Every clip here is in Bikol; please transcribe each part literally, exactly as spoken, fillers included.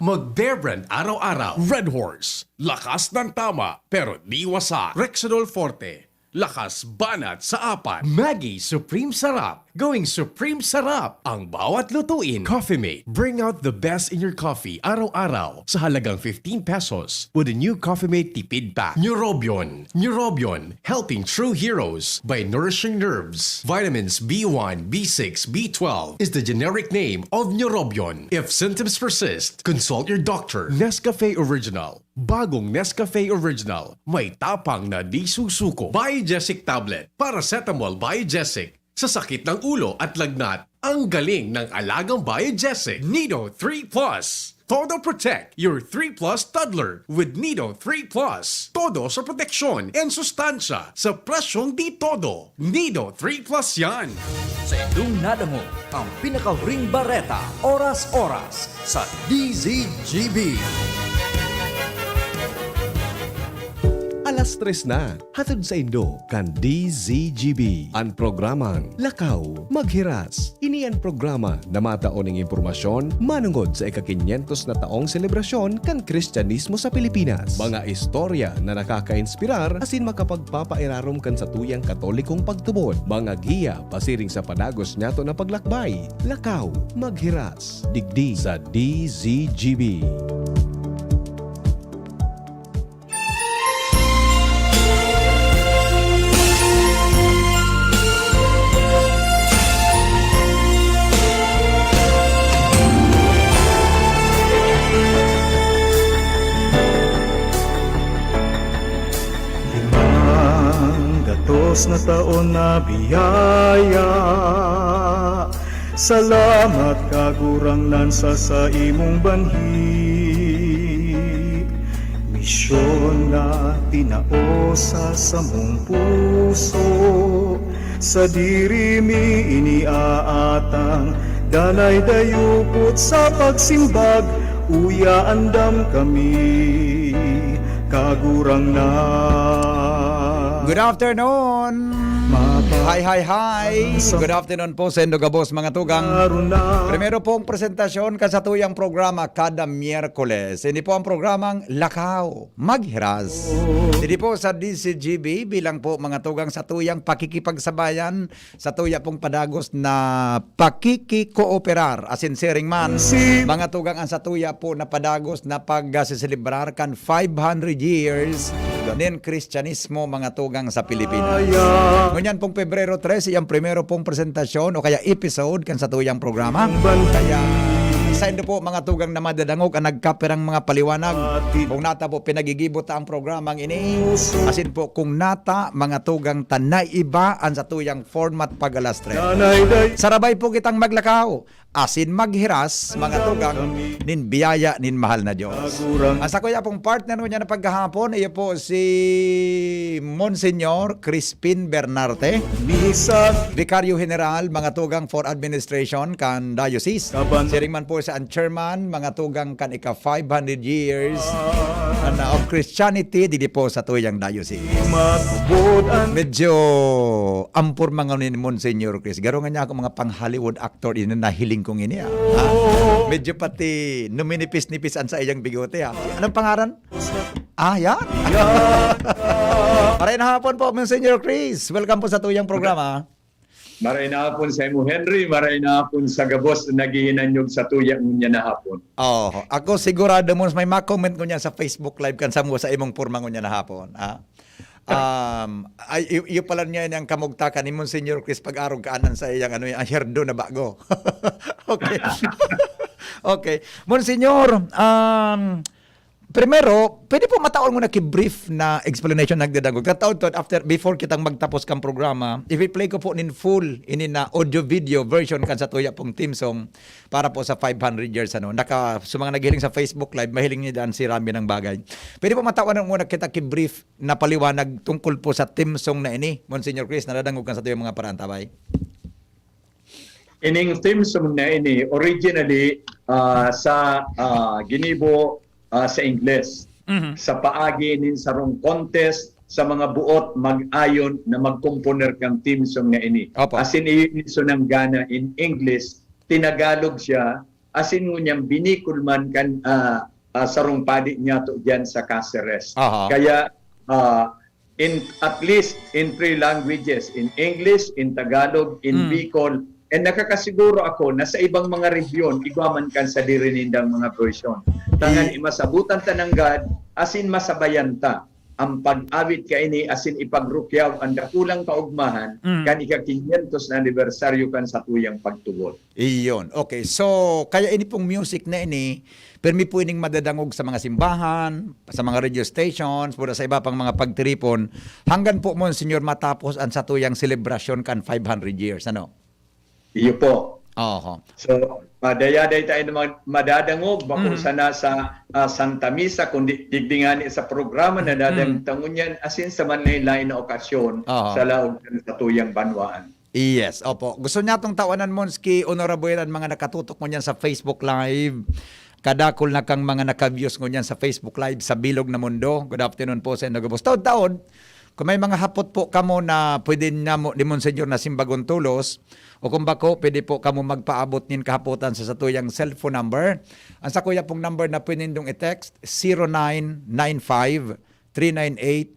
Mag-Bear Brand araw-araw. Red Horse, lakas ng tama, pero di wasak. Rexidol Forte, lakas banat sa apat. Maggi Supreme Sarap, going Supreme Sarap ang bawat lutuin. Coffee Mate, bring out the best in your coffee araw-araw sa halagang fifteen pesos with a new Coffee Mate Tipid Pack. Neurobion, Neurobion, helping true heroes by nourishing nerves. Vitamins B one, B six, B twelve is the generic name of Neurobion. If symptoms persist, consult your doctor. Nescafe Original, bagong Nescafe Original, may tapang na di susuko. Biogesic Tablet, paracetamol Biogesic, sa sakit ng ulo at lagnat. Ang galing ng alagang Biogesic. Nido three plus. Todo protect your three plus toddler with Nido three plus. Todo sa proteksyon and sustansya sa presyong di todo. Nido three plus yan. Sa indong nadangog ang pinakahuring bareta, oras-oras, sa D Z G B. Alas tres na. Hatod saindo kan D Z G B, an programang Lakaw, Maghiras. Ini an programa na matao ning impormasyon manongod sa ika-kinyentos na taong selebrasyon kan Kristiyanismo sa Pilipinas. Mga istorya na nakakainspirar asin makapagpapairarom kan satuyang Katolikong pagtubod. Mga giya pasiring sa padagos niyato na paglakbay. Lakaw, Maghiras, digdi sa D Z G B. Limang gatos na taon na biyaya. Salamat, Kagurangnan, sa saimong banhi. Misyon na tinao sa samong puso, sadiri mi ini aatang. Danay dayupot sa pagsimbag, uya andam kami, Kagurangnan. Good afternoon! Mapa- Hi, hi, hi! Sa- Good afternoon po sa indo gabos, mga tugang. Aruna. Primero pong presentasyon kan satuyang programa kada Miyerkules. Ini po ang programang Lakaw, Maghiras. Didi po sa D Z G B, bilang po mga tugang satuyang pakikipagsabayan, satuya pong padagos na pakikikooperar, asin siring man, Si- mga tugang, ang satuya po na padagos na pagseselebrar kan five hundred years nin Kristyanismo, mga tugang, sa Pilipinas. Aya. Ngunyan pong Pebrero tres, iyang primero pong presentasyon o kaya episode kan satuyang programa. Ban- Kaya saindo po, mga tugang, na madadangog an nagkapirang mga paliwanag. Atin. Kung nata po pinagigibo ta ang programang ini, asin po kung nata, mga tugang, ta naiba an satuyang format pag alas tres. Nanay day. Sarabay po kitang maglakaw asin maghiras, mga tugang, nin biyaya nin mahal na Diyos. Ang sakuya pong partner ngunyan na paghahapon, iyo po si Monsignor Crispin Bernarte, Misa. Vicario General, mga tugang, for Administration kan Diocese. Kaban- Siring man po sa ang Chairman, mga tugang, kan ika five hundred years na, na of Christianity, didi po sa tuyang diocese. Matubod an- Medyo ampor mga ni Monsignor Chris. Garo nga niya ako mga pang Hollywood actor, ini nahiling kong ini, ah. Ha? Medyo pati numinipis-nipis an sa iyang bigote, ah. Anong pangaran? Ah, yan? Yan. Maray na hapon po, Monsignor Chris. Welcome po sa tuyang programa. Maray na hapon sa imo, Henry. Maray na hapon sa gabos na naghihinanyog sa tuya ngunyan na hapon. Oh, ako sigurado mo may ma-comment ngunyan sa Facebook Live kan sa mo sa imong porma ngunyan na hapon, ah. Um, ay, iyo, iyo pala niya ang kamugtakan ni Monsignor Chris pag-arog kaanan sa iyang ano, ang herdo na bago. Okay. Okay. Monsignor, um, primero, pwede po mataon mo na ki-brief na explanation nagdadangog. Kataon to, after, before kitang magtapos kang programa, i-play ko po nin full, ini na audio-video version kan sa tuya pong theme song para po sa five hundred years, ano. Naka, sa mga naghiling sa Facebook Live, mahiling niya dyan si Rami ng bagay. Pwede po matawan mo na kita ki-brief na paliwanag tungkol po sa theme song na ini, Monsignor Chris, nadadangog kan sa tuyang mga paraantabay? Ining theme song na ini, originally, ah, sa, ah, ginibo, ah, sa Ingles. Mhm. Sa paagi nin sarong contest sa mga buot mag-ayon na magkomponer kan theme song na ini. Opo. Asin iyo ini so nanggana in English, tinagalog siya, asin ngunyan binikol man kan, ah, ah, sarong padi niyato diyan sa Caceres. Aha. Kaya, ah, in, at least in three languages, in English, in Tagalog, in Mm. Bicol, and nakakasiguro ako na sa ibang mga rehiyon, igwa man kan sadiri nindang mga version. Tangan I- masabutan ta nanggad, asin masabayan ta ang pag-awit kaini asin ipagrukyaw ang dakulang kaugmahan Mm. kan ika-kinyentos na anibersaryo kan satuyang pagtubod. Iyon. Okay. So, kaya ini pong music na ini, permi po ining madadangog sa mga simbahan, sa mga radio stations, pura sa iba pang mga pagtiripon, hanggang po, Monsignor, matapos ang satuyang selebrasyon kan five hundred years. Ano? Iyo po. Oho. So, madayaday tayo ng mga madadangog, bako Mhm. sana sa ah, Santa Misa, kundi digdi ngani sa programa na Mhm. dadangtan ngunyan, asin sa manlain-lain na okasyon Aha. sa laog ng satuyang banwaan. Yes, opo. Gusto niya tong tawanan, Mons, ki Honorable, ang mga nakatutok mo niyan sa Facebook Live. Kadakol na kang mga naka-views ngunyan sa Facebook Live sa Bilog na Mundo. Good afternoon po sa inyo, gabos. Taod-taod, kung may mga hapot po kamo na pwede niya mo, ni Monsignor na simbagon tolos, o kung bako, pwede po kamo magpaabot nin kahapotan sa satuyang cellphone number. Ang sakuya pong number na pwede nindong i-text, zero nine nine five, three nine eight,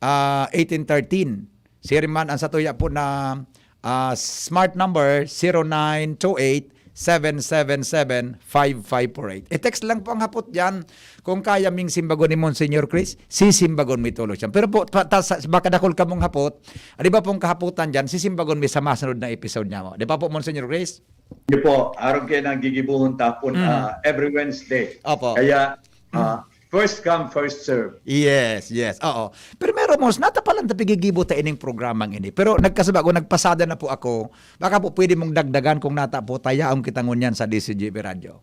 ah, eighteen thirteen. Siring man ang satuya po na, ah, smart number, zero nine two eight, seven seven seven, five five four eight. I-text lang po ang hapot diyan. Kung kaya ming simbagon ni Monsignor Chris, sisimbagon mi tolos yan. Pero po, ta, ta, sa, baka dakol kamong hapot, di ba pong kahapotan diyan, sisimbagon mi sa masunod na episode niya mo. Di ba po, Monsignor Chris? Iyo po, arog kayo nang gigibuhon tapon Mm. ah, every Wednesday. Opo. Kaya, ah, first come, first serve. Yes, yes. Oo. Pero meron, Mons, nata palan ta pigigibo ta ining programang ini. Pero nagkasaba ko, nagpasada na po ako. Baka po pwede mong dagdagan kung nata po, tayaon kita ngunyan sa D C G B Radyo.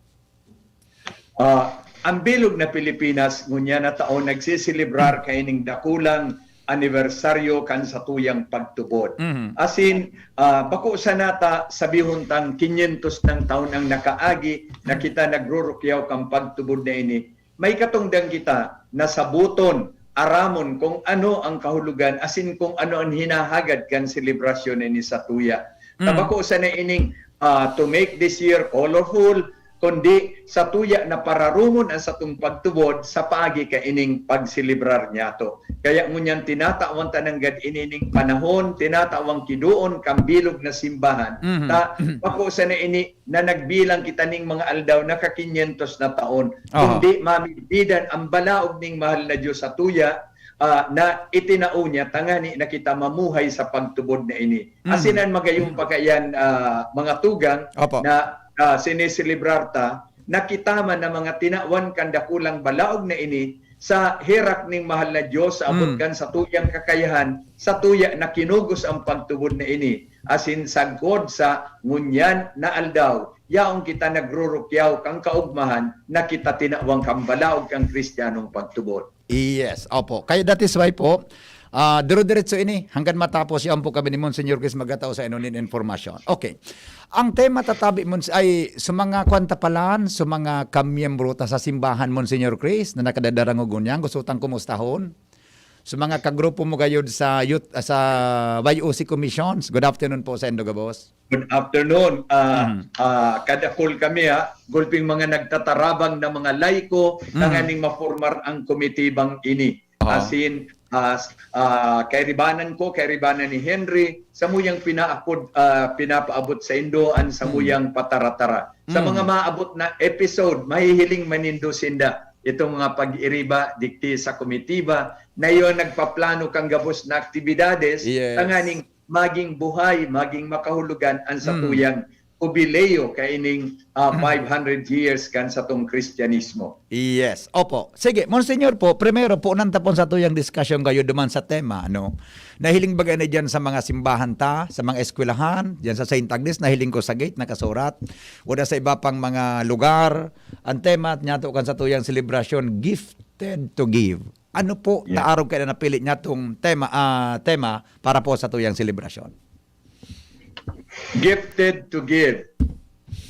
Ah, ang bilog na Pilipinas, ngunyan na taon, nagsiselebrar kaining dakulang anibersaryo kan satuyang pagtubod. Mhm. Asin, ah, bako sana ta sabihon tang kinyentos nang taon ang nakaagi na kita nagrurukyaw kan pagtubod na ini. May katongdan kita na sabuton, aramon kung ano ang kahulogan asin kung ano ang hinahagad kan selebrasyon na ini satuya. Mm. Tabako sana ining ah, to make this year colorful, kundi satuya na pararumon ang satong pagtubod sa paagi kaining pagselebrar niyato. Kaya ngunyan tinatawan ta nanggad inining panahon, tinatawan kidoon kan bilog na simbahan. Mhm. Ta, bako sana ini na nagbilang kita ning mga aldaw na kakinyentos na taon. Aha. Kundi mamigdidan ang balaog ning mahal na Diyos satuya, ah, na itinao niya tangani na kita mamuhay sa pagtubod na ini. Mm. Asin an magayong pakayan, ah, mga tugang Opo. na ah, sineselebrar ta, na kita man na mga tinawan kan dakulang balaog na ini sa herak ning mahal na Diyos sa abot Mm. kan satuyang kakayahan, satuya na kinugos ang pagtubod na ini. Asin sagkod sa ngunyan na aldaw, yaon kita nagrurukyaw kan kaugmahan na kita tinawang kan balaog kan Kristiyanong pagtubod. Yes, opo. Kaya that is why po, ah, dire-diretso ini, hanggang matapos, yaon po kami ni Monsignor Chris magatao sa ino nin informasyon. Okay. Ang tema tatabi, Mons-, ay, sa mga kwan ta palan, sa mga kamiyembro ta sa simbahan, Monsignor Chris, na nakadadarangog ngunyan, gusto tang kumustahon. Sa mga kagrupo mo gayod sa youth, ah, sa Y O C Commissions, good afternoon po sa indo gabos. Good afternoon. Ah, Mhm. ah, kadakol kami, ha. Gulping mga nagtatarabang na mga laiko, Mhm. tanganing mapormar ang komitibang ini. Aha. Asin, ah, s-, ah, kairibanan ko, kairibanan ni Henry, samuyang pinaapod, ah, pinapaabot sa indo an samuyang pataratara. Sa Mhm. mga maabot na episode, mahihiling man nindo sinda. Itong mga pag-iriba, digdi sa komitiba, na iyo nagpaplano kang gabos na aktibidades, Yes. tanganing maging buhay, maging makahulugan ang Mm. satuyang jubileo kaining, ah, five hundred years kan satong Kristyanismo. Yes. Opo. Sige, Monsignor po, primero po, nantapon sa tuyang diskusyon kayo duman sa tema, ano? Nahiling bagay na dyan sa mga simbahan ta, sa mga eskwelahan, dyan sa Saint Agnes, nahiling ko sa gate, nakasurat. O na sa iba pang mga lugar, ang tema niya to kan sa tuyang selebrasyon, gifted to give. Ano po, Yeah. taarog kayo na napili niya tong tema, ah, tema para po sa tuyang selebrasyon? Gifted to give.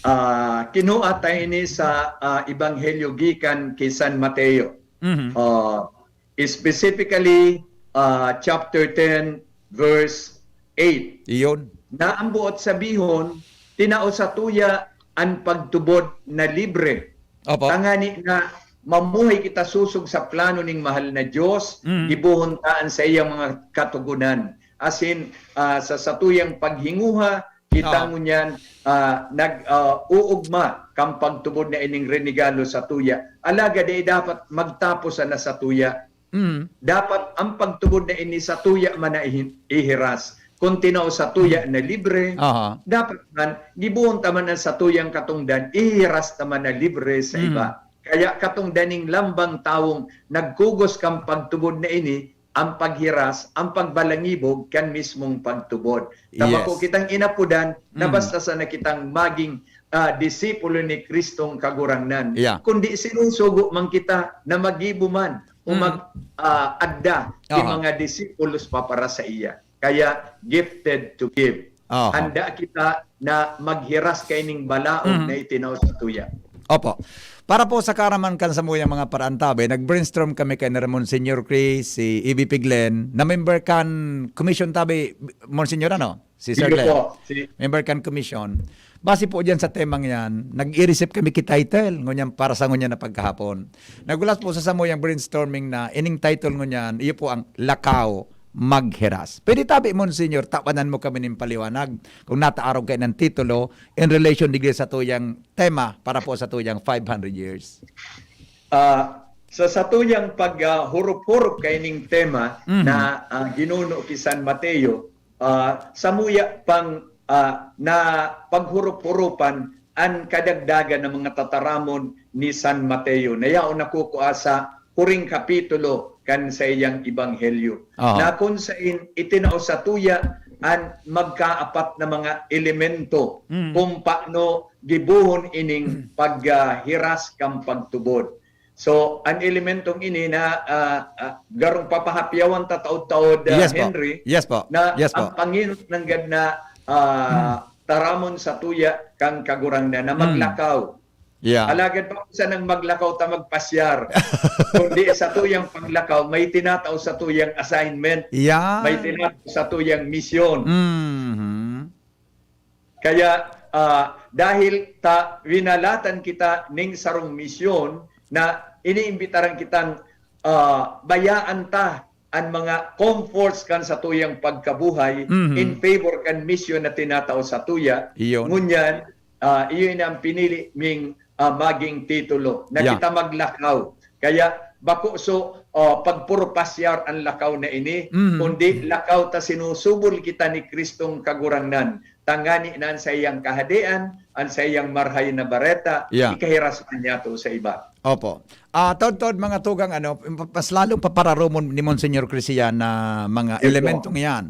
Ah, kinuha ta ini sa, ah, Ebanghelyo gikan ki San Mateo. Mhm. Ah, specifically, ah, chapter ten, verse eight. Iyon. Na ang buot sabihon, tinao satuya an pagtubod na libre. Opo. Tangani na mamuhay kita sosog sa plano ning mahal na Dios, Mm. gibohon ta an saiyang mga katogonan. Asin, ah, sa satuyang paghinguha, kita Ah. ngunyan, ah, nag, ah, uugma kan pagtubod na ining renegalo satuya. Alagad dai dapat magtapos sana satuya. Mm. Dapat ang pagtubod na ini satuya man na ihi-, ihiras. Kun tinao satuya Mm. na libre, Aha. dapat man, gibohon ta man ang satuyang katongdan, ihiras ta man na libre sa Mm. iba. Kaya katongdan ning lambang tawong nagkugos kan pagtubod na ini, ang paghiras, ang pagbalangibog kan mismong pagtubod. Ta bako Yes. kitang inapodan na Mm. basta sana kitang maging, ah, disipulo ni Kristong Kagurangnan. Yeah. Kundi sinusugo man kita na maggibo man o Mm. mag, ah, adda ki Aha. mga disipulos pa para sa iya. Kaya gifted to give. Aha. Handa kita na maghiras kaining balaog Mm. na itinao satuya. Opo. Para po sa kaaraman kan samuyang mga paraantabe, nag-brainstorm kami kay Ramon Senior Chris, si E V P Glenn, na member kan commission tabi, Monsignor, ano? Si Sir Iyo Glenn. po, si Member kan commission. Base po diyan sa temang yan, nag-i-receive kami ki title, ngunyan para sa ngunyan na pagkahapon. Nagulas po sa samuyang brainstorming na ining title ngunyan, iyo po ang Lakaw Maghiras. Pwede tabi, Monsignor, tawanan mo kami nin paliwanag kung nataarog kayo ng titulo in relation digdi sa tuyang tema para po sa tuyang five hundred years. Ah, sa satuyang pag, ah, hurup-hurup kaining tema Mhm. na, ah, ginuno ki San Mateo, ah, samuya pang, ah, na paghurup-hurupan an kadagdagan na mga tataramon ni San Mateo na yaon nakukua sa huring kapitulo kan saiyang ebanghelyo, Aha. na kun sain itinao satuya an magkaapat na mga elemento Mm. kung paano gibohon ining paghiras kan pagtubod. So, an elementong ini na, ah, ah, garong papahapyawan ta taod-taod, ah, Yes po. Henry, Yes po. na Yes po. ang pangenot nanggad na, ah, Hmm. taramon satuya kan Kagurangnan na Hmm. maglakaw. Yeah. Alagad bako sanang maglakaw ta magpasyar, kundi satuyang paglakaw, may tinatao satuyang assignment, Yeah. may tinatao satuyang misyon. Mhm. Kaya, ah, dahil ta winalatan kita ning sarong misyon na iniimbitaran kitang, ah, bayaan ta an mga comforts kan satuyang pagkabuhay Mhm. in favor kan misyon na tinatao satuya. Iyon. Ngunyan, ah, iyon ang pinili ming, ah, maging titulo na Yeah. kita maglakaw. Kaya bako so, ah, pagpurpasyar an lakaw na ini, Mhm. kundi lakaw ta sinusubol kita ni Kristong Kagurangnan, tangani na an saiyang kahadean, an saiyang marhay na bareta, Yeah. ikahiras man niyato sa iba. Opo. Ah, taod-taod, mga tugang, ano, mas lalong papararomon ni Monsignor Chris iyan na mga Yes po. elementong iyan.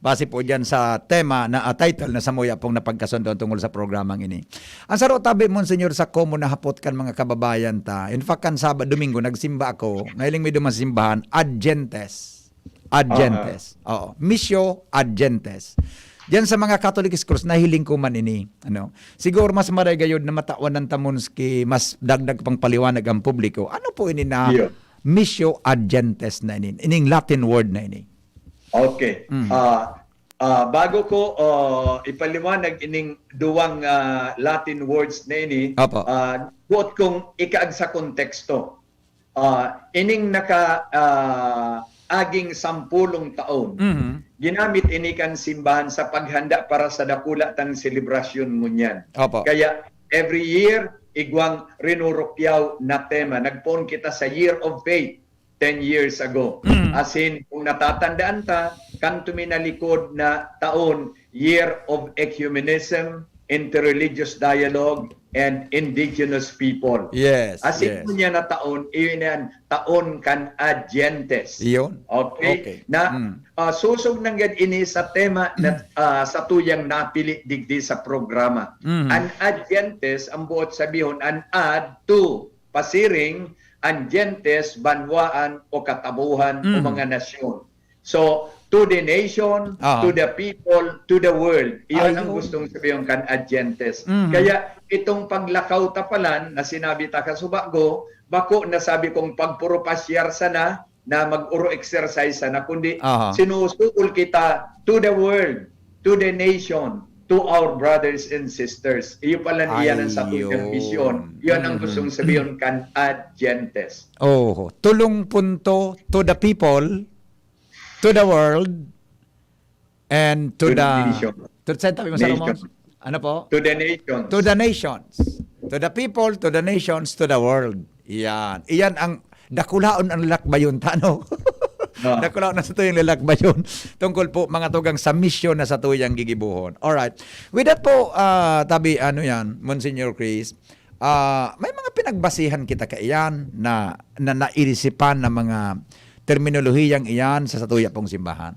Base po diyan sa tema na, ah, title na samuya pong napagkasundo tungkol sa programang ini. Ang saro tabi, Monsignor, sa common na hapot kan mga kababayan ta. In fact, kan Sabado, Domingo, nagsimba ako. Nahiling mi duman sa simbahan, Adyentes. Adyentes. Oo. Missio Adyentes. Diyan sa mga Catholic schools, nahiling ko man ini. Ano? Siguro mas maray gayod na matawan ng tamons ki mas dagdag pang paliwanag ang publiko. Ano po ini na Iyo. Missio Adyentes na ini? Ining Latin word na ini. Okay. Mm. Ah, ah, bago ko, ah, ipaliwanag ining duwang, ah, Latin words na ini, Opo. ah, buot kong ikaag sa konteksto. Ah, ining naka, ah, aging sampulong taon, Mhm. ginamit ini kan simbahan sa paghanda para sa dakula tang selebrasyon ngunyan. Opo. Kaya, every year, igwang rinurukyaw na tema. Nagpoon kita sa Year of Faith ten years ago. Mm. As in, kung natatandaan ta, kan tuminalikod na taon, Year of Ecumenism, Interreligious Dialogue, and Indigenous People. Yes, As in, yes. ngunyan na taon, iyon yan, taon kan Adyentes. Iyon. Okay? Okay. Na, Mm. ah, sosog nanggad ini sa tema na, ah, satuyang napili digdi sa programa. Mm. An Adyentes, ang buot sabihon, an ad, to, pasiring, an gentes, banwaan o katabuhan o Mm. mga nasyon. So, to the nation, Aha. to the people, to the world. Iyon ang Ayun. gustong sabihon kan Adyentes. Mhm. Kaya itong paglakaw ta palan na sinabi ta kasubago, bako na sabi kong pagpurupasyar sana na mag-uro-exercise sana, kundi Aha. sinusukol kita to the world, to the nation, to our brothers and sisters. Iyo pala iyan ang satuyang misyon. Iyon ang gustong sabihin kan Ad Gentes. Oh, tulong punto to the people, to the world, and to, to the, the nation. To, saan tabi mo sa Romans? Ano po? To the nations. To the nations. To the people, to the nations, to the world. Iyan. Iyan ang dakulaon ang lalakbayon tano. Ah. Dakulaon na sa tuyang lalakbayon. Tungkol po mga tugang sa misyon na sa tuyang gigibuhon. Alright. With that po, uh, tabi, ano yan, Monsignor Chris, uh, may mga pinagbasihan kita kaiyan na, na nairisipan na mga terminolohiyang iyan sa satuya pong simbahan.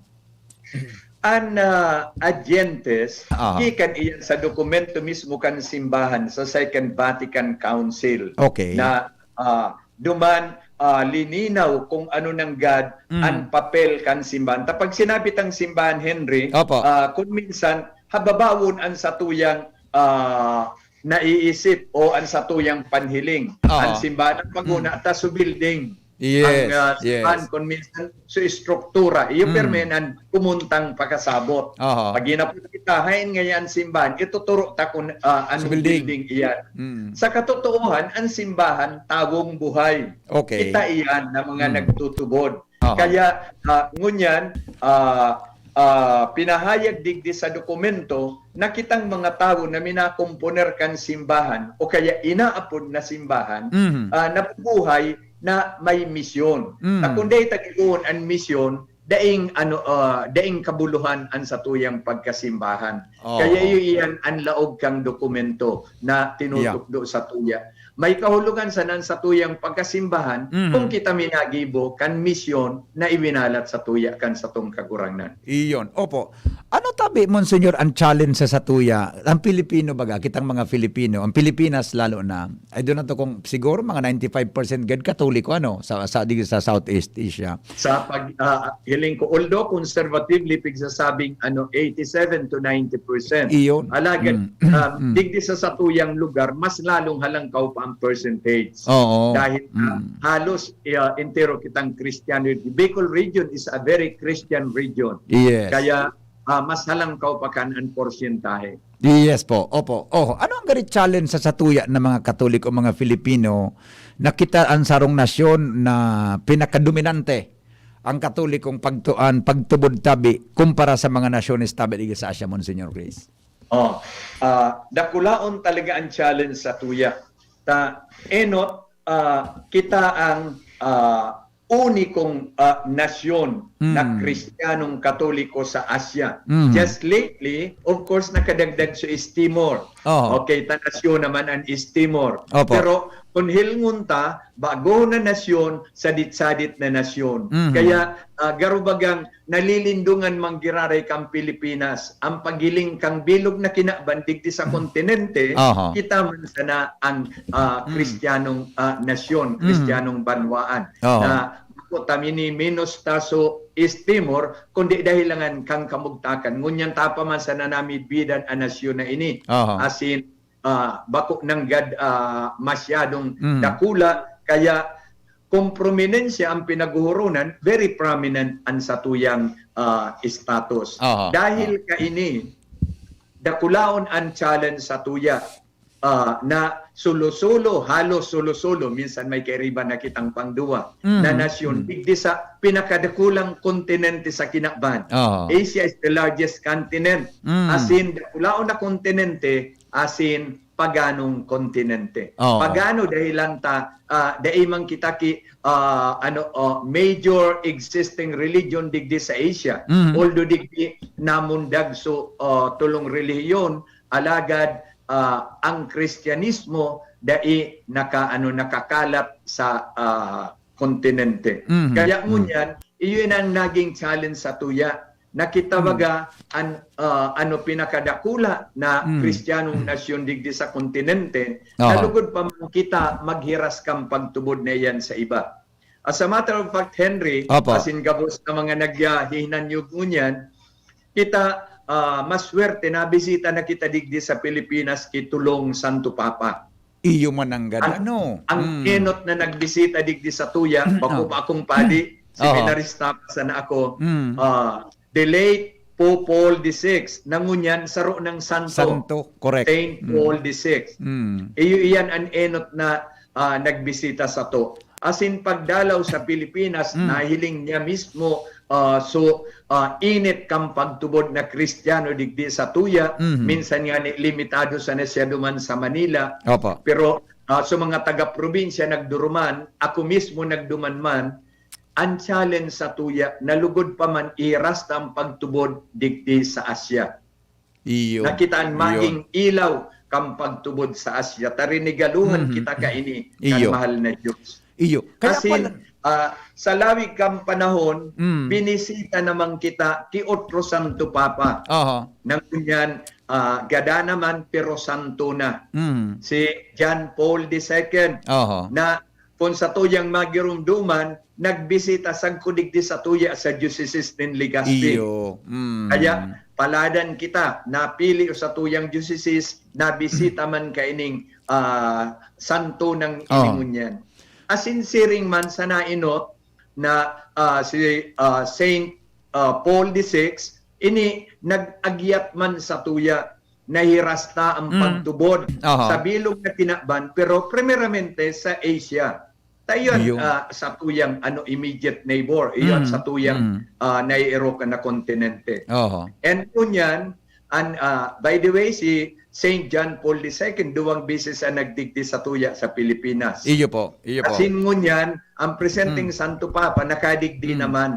An uh, Ad Gentes, uh-huh. Gikan iyan sa dokumento mismo kan simbahan sa Second Vatican Council. Okay. Na uh, duman uh, lininaw kung ano nanggad mm. Ang papel kan simbahan. Tapag sinabi tang simbahan, Henry, uh, kung minsan, hababawon ang satuyang uh, naiisip o ang satuyang panhiling. Uh-huh. Ang simbahan ang paguna mm. Ta su building. Yes, ang uh, yes. Kung minsan, su estruktura, iyo mm. Permenan kumuntang pakasabot. Uh-huh. Pag inapot kita, hain ngayon simbahan, ituturo ta kung uh, anong building. Building iyan. Mm. Sa katotohanan, ang simbahan, tawong buhay. Okay. Kita iyan na mga mm. Nagtutubod. Uh-huh. Kaya, uh, ngunyan, uh, uh, pinahayag digdi sa dokumento na kitang mga tawo na minakomponer kan simbahan o kaya inaapod na simbahan, mm-hmm. Uh, nabubuhay na may misyon. Mm. Takon dahil tagibuon an misyon, daing ano uh, daing kabuluhan an satuyang pagkasimbahan. Oh. Kaya iyo iyan an laog kang dokumento na tinutukdo yeah. Sa tuya. May kahulugan sanan sa tuyang pagkasimbahan mm-hmm. Kung kita minagibo kan misyon na iwinalat sa tuya kan satong Kagurangnan. Iyon. Opo. Ano tabi, Monsignor, ang challenge sa satuya? Ang Pilipino baga, kitang mga Filipino, ang Pilipinas lalo na, I don't know kung siguro mga ninety-five percent gad Katoliko ano sa sa, sa Southeast Asia. Sa pag uh, hiling ko, although conservatively pigsasabing ano eighty-seven to ninety percent. Iyon. Alagad mm. Um, mm. Digdi sa satuyang lugar mas lalong halangkaw pa ang percentage. Oo. Dahil uh, mm. Halos uh, entero kitang Kristiyano. The Bicol region is a very Christian region. Yes. Kaya uh, mas halangkaw pa kan an porsyentahe. Yes po. Opo. Oh, ano ang gari challenge sa satuya ng mga Katoliko, mga Filipino na kita ang sarong nasyon na pinakadominante ang Katolikong pagtuan, pagtubod tabi kumpara sa mga nasyones tabi digdi sa Asia, Monsignor Chris? Oh, uh, dakulaon talaga ang challenge sa tuya. Ta enot uh, kita ang uh, unikong uh, nasyon mm. Na Kristiyanong Katoliko sa Asia. Mm. Just lately, of course, nakadagdag sa East Timor. Oh. Okay, ta nasyon naman ang East Timor. Opo. Pero kung hilngon ta, bago na nasyon, sadit-sadit na nasyon. Mm-hmm. Kaya uh, garubagang nalilindungan manggiraray kang Pilipinas, ang paghiling kang bilog na kinaban digdi sa kontinente, uh-huh. Kita man sana ang uh, Kristiyanong uh, nasyon, mm-hmm. Kristiyanong banwaan uh-huh. Na ako tamini minus taso East Timor, kundi dahilangan kang kamugtakan. Ngunyan tapa man sana nami bidan ang nasyon na ini. Uh-huh. Asin uh, bako nanggad uh, masyadong mm. Dakula, kaya kung prominensya ang pinaghuhurunan, very prominent ang satuyang uh, status. Uh-huh. Dahil kaini, dakulaon ang challenge sa tuya uh, na sulo-sulo, halos sulo-sulo, minsan may kairiba na kitang pangduwa, mm. Na nasyon, mm. Digdi sa pinakadakulang kontinente sa kinaban. Uh-huh. Asia is the largest continent. Mm. As in, dakulaon na kontinente, as in, paganong kontinente. Oh. Pagano dahilan ta uh, dai man kita ki uh, ano uh, major existing religion digdi sa Asia. Mm-hmm. Although digdi namundag so uh, tulong relihiyon, alagad uh, ang Kristiyanismo dai naka ano nakakalat sa uh, kontinente. Mm-hmm. Kaya ngunyan, iyon ang naging challenge sa tuya na kita baga an uh, ano pinakadakula na mm. Kristiyanong nasyon digdi sa kontinente, uh-huh. Nalugod pa man kita maghiras kang pagtubod na iyan sa iba. As a matter of fact, Henry, Opo. Asin gabos na mga nagyahihinanyog ngunyan, kita uh, maswerte na bisita na kita digdi sa Pilipinas ki Tulong Santo Papa. Iyo man ang gad ano. Ang mm. Enot na nagbisita digdi sa tuya, bako pa akong padi, seminarista pa sana ako. Mm. Uh, the late Pope Paul the sixth, na ngunyan saro nang santo, Santo, correct. Saint Mm. Paul the sixth. Mm. Iyo iyan an enot na, ah, nagbisita sato. Asin pagdalaw sa Pilipinas, Mm. nahiling niya mismo, ah, so, ah, init kan pagtubod na Kristiyano digdi satuya. Mhm. Minsan ngani limitado sana siya duman sa Manila. Opo. Pero, ah, sa mga taga-probinsya nagduruman, ako mismo nagduman man, ang challenge satuya, na lugod pa man ihiras ta ang pagtubod digdi sa Asia. Iyo. Na kita an Iyo. magin ilaw kan pagtubod sa Asia. Ta rinigaluhan Mhm. kita kaini kan Iyo. mahal na Diyos. Iyo. Kaya Asin, pala ah, sa lawig kan panahon, Mm. binisita naman kita ki otro Santo Papa. Aha. Na ngunyan, ah, gada naman, pero santo na. Mm. Si John Paul the second, Aha. na kun satuyang magiromdoman, nagbisita sagkod digdi satuya sa diocese nin Legazpi. Iyo. Mm. Kaya, paladan kita, napili sa tuyang diocese, nabisita man kaining, ah, santo nang Oh. ini ngunyan. Asin siring man sa nainot na, ah, si, ah, Saint, ah, Paul the sixth, ini nag-agyat man satuya, nahiras ta ang Mm. pagtubod Aha. sa bilog na kinaban, pero primeramente sa Asia. Ta iyon, Iyo. ah, satuyang, ano, immediate neighbor, iyon Mm. satuyang, Mm. ah, naiirokan na kontinente. Oho. And ngunyan, an, ah, by the way, si Saint John Paul the second, duwang beses ang nagdigdi satuya sa Pilipinas. Iyo po, iyo po. Asin ngunyan, ang presenteng Mm. Santo Papa nakadigdi Mm. naman.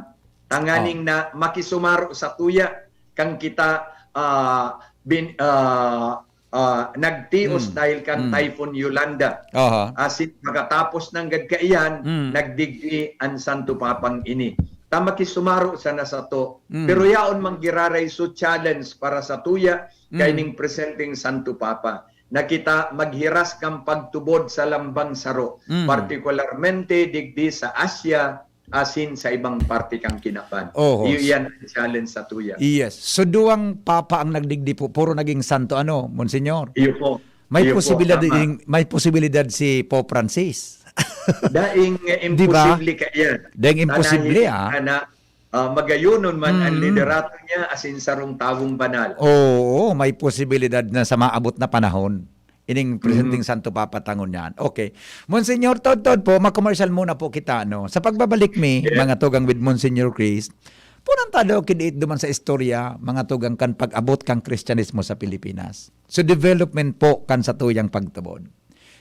Tanganing Oh. na makisumaro satuya kan kita, ah, bin-, ah, ah, nagtios Mm. dahil kan Mm. Typhoon Yolanda. Aha. Asin pagkatapos nanggad kaiyan, Mm. nagdigdi an Santo Papang ini. Ta makisumaro sana sato. Mm. Pero yaon man giraray so challenge para satuya, Mm. kaining presenteng Santo Papa, na kita maghiras kan pagtubod sa lambang saro, Mm. partikularmente digdi sa Asia, asin sa ibang parte kan kinaban. Oho. Iyo iyan ang challenge satuya. Yes. So, duwang papa ang nagdigdi po, puro naging santo, ano, Monsignor? Iyo po. May Iyo po, posibilidad tama. ding, may posibilidad si Pope Francis. Daing, eh, Di ba? imposible kaiyan. Daing imposible, Tanahin ah. ka na, ah, magayonon man ang Mm. liderato niya, asin sarong tawong banal. Oo, may posibilidad na sa maabot na panahon. Ining presenteng Mm. Santo Papa ta ngunyan. Okay. Monsignor, todtod po, ma-commercial muna po kita, no? Sa pagbabalik mi, Yeah. mga tugang, with Monsignor Chris, punan ta daw kidiit duman sa istorya, mga tugang, kan pag-abot kan Kristyanismo sa Pilipinas. So, development po kan satuyang pagtubod.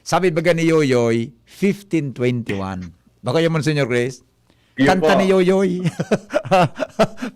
Sabi baga ni Yoyoy, fifteen twenty-one. Bako yun, Monsignor Chris? Iyo Kanta po. ni Yoyoy.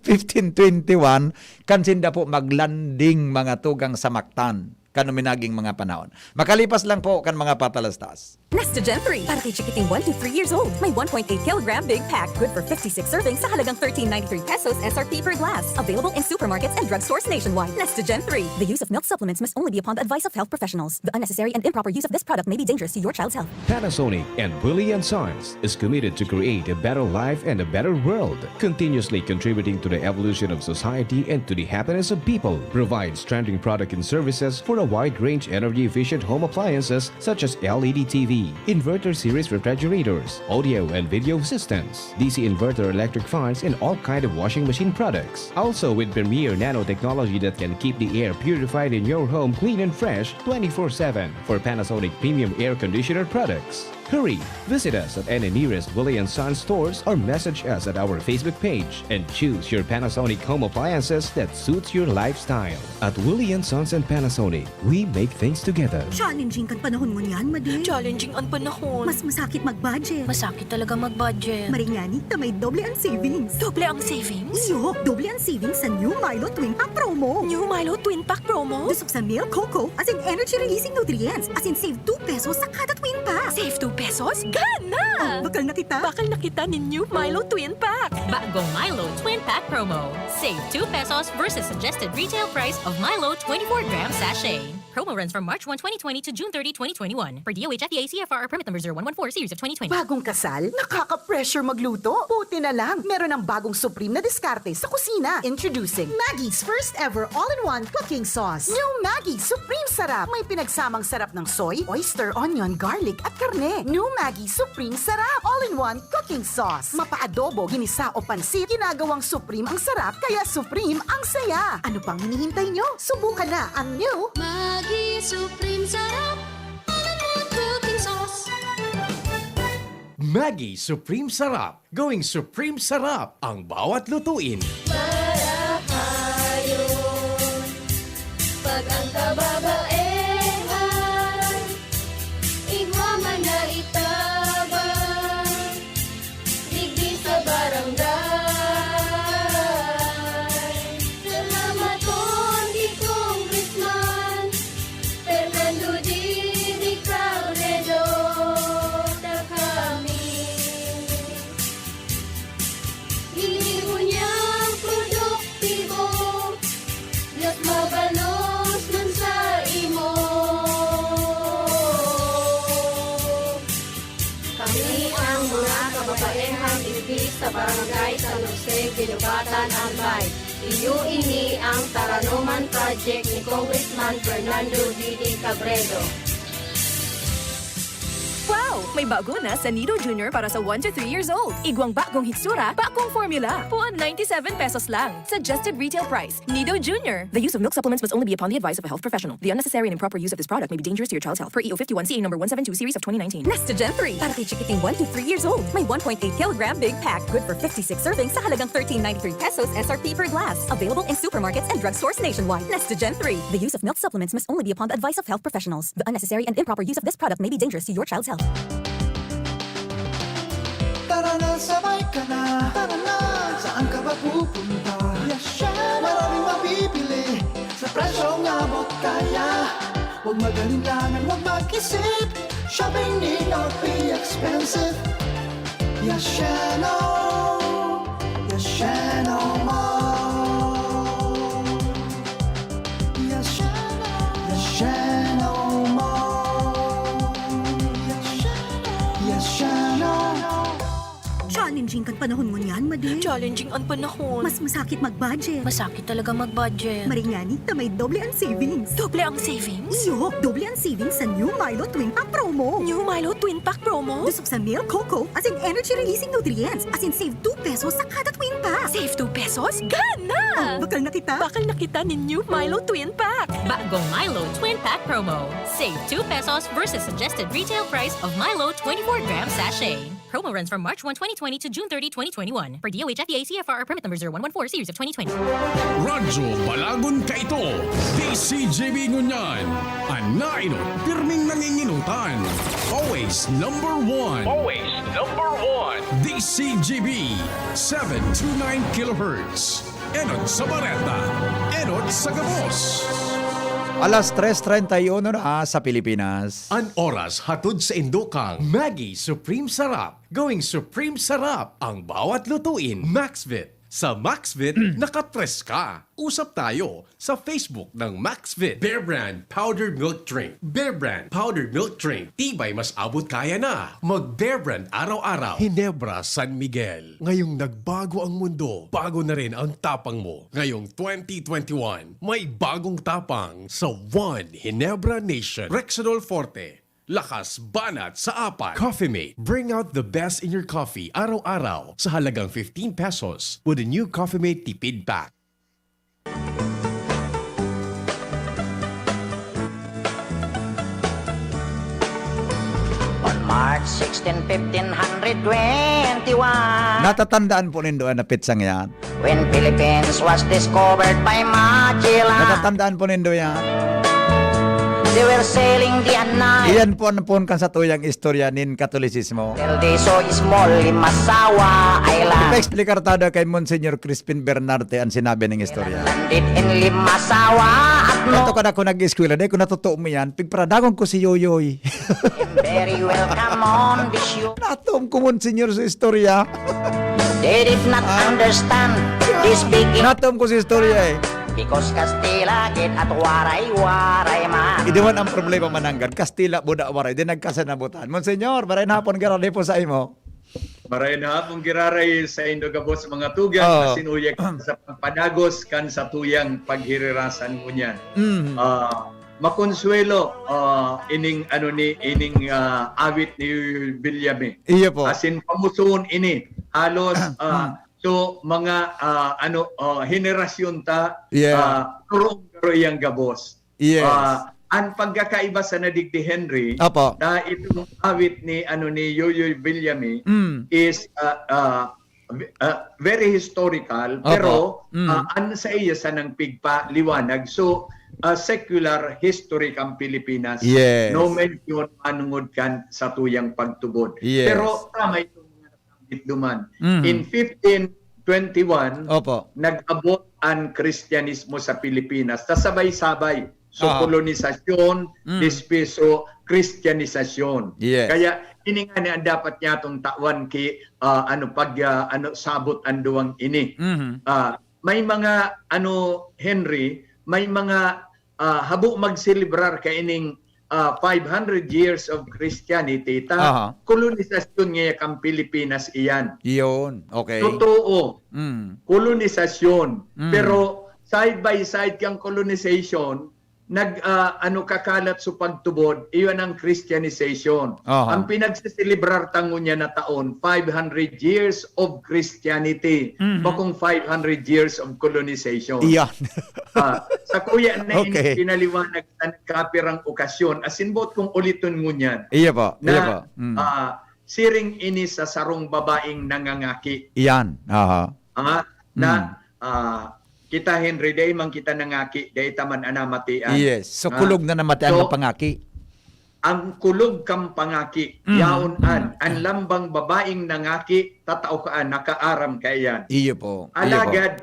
Fifteen twenty-one, kan sinda po maglanding, mga tugang, sa Mactan, kan uminaging mga panahon. Makalipas lang po kan mga patalastas. Nestogen three, para kay chikiting one to three years old. May one point eight kilogram big pack, good for fifty-six servings sa halagang thirteen ninety-three pesos S R P per glass. Available in supermarkets and drugstores nationwide. Nestogen three. The use of milk supplements must only be upon the advice of health professionals. The unnecessary and improper use of this product may be dangerous to your child's health. Panasonic and Willie and Sons is committed to create a better life and a better world, continuously contributing to the evolution of society and to the happiness of people. Provides trending product and services for a wide range energy-efficient home appliances such as L E D T V, inverter series refrigerators, audio and video systems, D C inverter electric fans, and all kind of washing machine products. Also with premier nanotechnology that can keep the air purified in your home clean and fresh twenty-four seven for Panasonic premium air conditioner products. Hurry! Visit us at any nearest Willie and Sons stores or message us at our Facebook page and choose your Panasonic home appliances that suits your lifestyle. At Willie and Sons and Panasonic, we make things together. Challenging kan panahon ngunyan, Madi. Challenging an panahon. Mas masakit mag-budget. Masakit talaga mag-budget. Maringani ta may doble ang savings. Doble ang savings? Iyo, doble ang savings sa new Milo Twin Pack Promo. New Milo Twin Pack Promo? Dusog sa milk, cocoa, as in energy-releasing nutrients, as in save two pesos sa kada Twin Pack. Save two pesos? Gana! Oh, bakal na kita. Bakal na kita nin new Milo Twin Pack. Bagong Milo Twin Pack Promo. Save two pesos versus suggested retail price of Milo twenty-four gram sachet. Promo runs from March one, twenty twenty to June thirty, twenty twenty-one. Per D O H F D A C F R or permit number zero one one four series of twenty twenty. Bagong kasal? Nakaka-pressure magluto? Buti na lang, meron ng bagong Supreme na diskarte sa kusina. Introducing Maggi's first ever all-in-one cooking sauce. New Maggi Supreme Sarap. May pinagsamang sarap ng soy, oyster, onion, garlic, at karne. New Maggi Supreme Sarap. All-in-one cooking sauce. Mapa-adobo, ginisa o pansit, ginagawang Supreme ang sarap, kaya Supreme ang saya. Ano pang hinihintay nyo? Subukan na ang new Maggi Supreme Sarap. All-in-one cooking sauce. Maggi Supreme Sarap. Gawing Supreme Sarap ang bawat lutuin. Marahayon, pag ang kababaehan, igwa man na itabang, digdi sa barangay. Salamaton ki Congressman Fernando Didi Cabredo, ta kami. Ini unyang produktibo, mas mabalos man sa imo. Kami ang mga kababaehang digdi sa Barangay San Jose, Guinobatan, Albay. Iyo ini ang Taranoman Project ni Congressman Fernando Didi Cabredo. Wow! May bago na sa Nido Junior para sa one to three years old. Igwang bagong hitsura, bagong formula. Puon ninety-seven pesos lang. Suggested retail price. Nido Junior. The use of milk supplements must only be upon the advice of a health professional. The unnecessary and improper use of this product may be dangerous to your child's health. Per E O fifty-one C A number one seven two series of twenty nineteen. Nest Gen three. Para kay chikiting one to three years old. May one point eight kilogram big pack. Good for fifty-six servings sa halagang thirteen ninety-three pesos S R P per glass. Available in supermarkets and drugstores nationwide. Nest Gen three. The use of milk supplements must only be upon the advice of health professionals. The unnecessary and improper use of this product may be dangerous to your child's health. Tara na, sabay ka na. Tara na, saan ka ba pupunta? Yes, siya. Maraming mabibili sa presyong abot kaya. Huwag mag-alinlangan, huwag mag-isip. Shopping need not be expensive. Yes, siya, no. Yes, siya, no more. Yes, siya, no. Yes, siya, no more. Yes, siya, no. Yes, siya, no. Challenging kan panahon ngunyan, Madi. Challenging an panahon. Mas masakit mag-budget. Masakit talaga mag-budget. Maring ngani, ta may doble ang savings. Doble ang savings? Iyo, doble ang savings sa New Milo Twin Pack Promo. New Milo Twin Pack Promo? Dusok sa milk, cocoa, asin energy-releasing nutrients. Asin save two pesos sa kada Twin Pack. Save two pesos? Gana! Oh, bakal na kita. Bakal na kita nin New Milo Twin Pack. Bagong Milo Twin Pack Promo. Save two pesos versus suggested retail price of Milo twenty-four gram sachet. Promo runs from March one, twenty twenty to June thirty, twenty twenty-one. Per D O H F D A C F R or permit number zero one one four series of twenty twenty. Radyo Balagon Kaito, D C G B ngunyan. An nainot, pirming nanginginutan. Always number one. Always number one. D C G B, seven two nine kilohertz. Enot sa bareta, enot sa gabos. Alas tres treinta y uno na sa Pilipinas. An oras hatod saindo kan Maggi Supreme Sarap. Gawing Supreme Sarap ang bawat lutuin. Maxvit. Sa Maxvit, nakatres ka. Usap tayo sa Facebook ng Maxvit. Bear Brand Powdered Milk Drink. Bear Brand Powdered Milk Drink. Tibay mas abot kaya na. Mag Bear Brand araw-araw. Ginebra San Miguel. Ngayong nagbago ang mundo, bago na rin ang tapang mo. Ngayong twenty twenty-one, may bagong tapang sa One Ginebra Nation. Rexidol Forte. Lakas banat sa apat. Coffee Mate. Bring out the best in your coffee araw-araw sa halagang fifteen pesos with the new Coffee Mate Tipid Pack. On March sixteen, fifteen hundred twenty-one, natatandaan po nindo na petsang yan? When Philippines was discovered by Magellan. Natatandaan po nindo yan? They were sailing the Anay. Iyan po ang puon kan satuyang istorya nin Katolisismo. Tell the so small Limasawa Island. Ipa-explicar tada kay Monsignor Crispin Bernarte ang sinabi ning istorya. Landed in Limasawa at no. Ito kada ko nag-eskwela, dahil ko natotoo mo yan, pigparadagon ko si Yoyoy. Very welcome on the show. Natom ko, Monsignor, sa istorya. They did not understand the speaking. Natom ko sa istorya eh. Ikos Kastila, gid at waray-waray man. Iduman ang problema mananggad, Kastila, buda, waray, di nagkasanabutan. Monsenyor, maray na hapon, garo po sa imo. Maray na hapon, giraray sa indo gabos mga tugang, Oo. Asin uyag sa pagpadagos kan satuyang paghirirasa ngunyan. Mm. Ah, makonsuelo, ah, ining, ano, ni, ining, ah, awit ni William, eh. Iyo po. Asin pamusuon ini. Halos, ah, Mm. so, mga, ah, ano, ah, henerasyon ta, Yes. ah, turong garo iyang gabos. Yes. Ah, ang pagkakaiba sa nadigdi, Henry, Opo. na itong awit ni, ano, ni Yoyoy Villame Mm. is, ah, ah, v-, ah, very historical, Opo. pero, Mm. ah, ang sa iya sa nang pigpaliwanag. So, ah, secular history kang Pilipinas. Yes. No mention manungod kan satuyang pagtubod. Yes. Pero tama itong mga nabanggit duman. Mm. In fifteen twenty-one, Opo. nag-abot ang Kristyanismo sa Pilipinas. Sa sabay-sabay. So, Ah. kolonisasyon, Mm. despues, so, Kristyanisasyon. Yes. Kaya, ini nga ni ang dapat niyatong tawan ki, ah, ano, pag, ah, ano, sabot ang duwang ini. Mhm. Ah, may mga, ano, Henry, may mga, ah, habo magselebrar kaining, ah, five hundred years of Christianity, ta Aha. kolonisasyon ngaya kan Pilipinas iyan. Iyon, okay. Totoo, Mm. kolonisasyon. Mm. Pero side by side kang colonization, nag, ah, ano, kakalat sa pagtubod, iyon ang Christianization. Aha. Ang pinagsiselebrar ta ngunyan na taon, five hundred years of Christianity, Mhm. bakong five hundred years of colonization. Iyan. Ah, sa kuya na Okay. pinaliwanag sa kapirang okasyon, asin boot kong uliton ngunyan Iya po, na, iya po. Mm. ah, siring ini sa sarong babaeng nangangaki. Iyan, aha. Ah, na, Mm. ah, kita, Henry, dai man kita nangaki, dai ta man anamatian. Yes. So, Ah, kulog na namatian so, ang pangaki. ang kulog kang pangaki, Mm. yaon an, Mm. an lambang babaeng nangaki, tatao ka, ah, nakaaram ka iyan. Iyo po, iyo po. Alagad,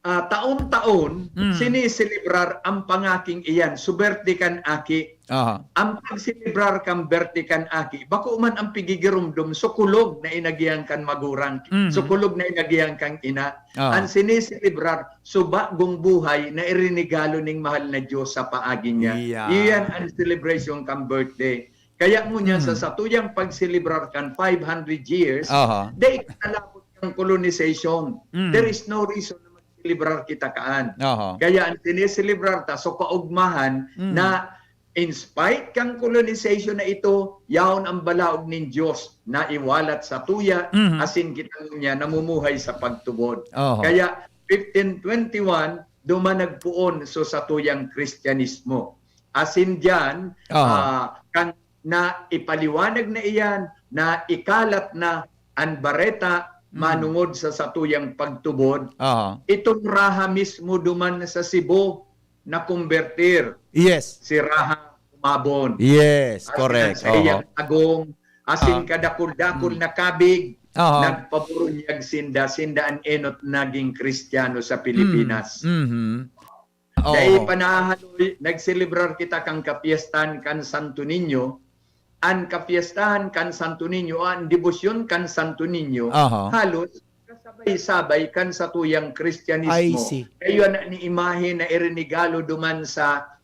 ah, taon-taon, Mm. siniselebrar ang pangaking iyan, suberte kan aki. Aha. Ang pagselebrar kan berte kan aki, bako man ang pigigiromdom, so kulog na inagihan kan magurang, Mhm. so kulog na inagihan kan ina. Aha. Ang siniselebrar, so bagong buhay na irinigalo ning mahal na Diyos sa paagi niya. Iya. Iyan ang celebration kan birthday. Kaya ngunyan sa Mhm. satuyang pagselebrar kan five hundred years, Aha. dai kalabot kan colonization. Mm. There is no reason na magselebrar kita kaan. Aha. Kaya ang siniselebrar ta, so kaugmahan Mm. na in spite kan colonization na ito, yaon ang balaog nin Diyos na iwalat sa tuya, Mhm. asin kita ngunyan namumuhay sa pagtubod. Aha. Kaya fifteen twenty-one, duman nagpoon so satuyang Kristyanismo. Asin diyan, Aha. ah, kan na ipaliwanag na iyan, na ikalat na an bareta Mm. manungod sa satuyang pagtubod. Aha. Itong Raha mismo duman sa Cebu, nakombertir Yes. si Raha Umabon. Yes, Asin correct. sa iyang Oho. agong, asin Ah. kadakul-dakul Mm. na kabig, Aha. nagpaburunyag sinda, sinda an enot naging Kristiyano sa Pilipinas. Mm. Mhm. Dai Oo. pa nahahaloy, nagselebrar kita kan kapiestahan kan Santo Niño. An kapiestahan kan Santo Niño, an debosyon kan Santo Niño, Aha. halos kasabay-sabay kan satuyang Kristyanismo. I see. Kayo na ni imahe na irinigalo duman sa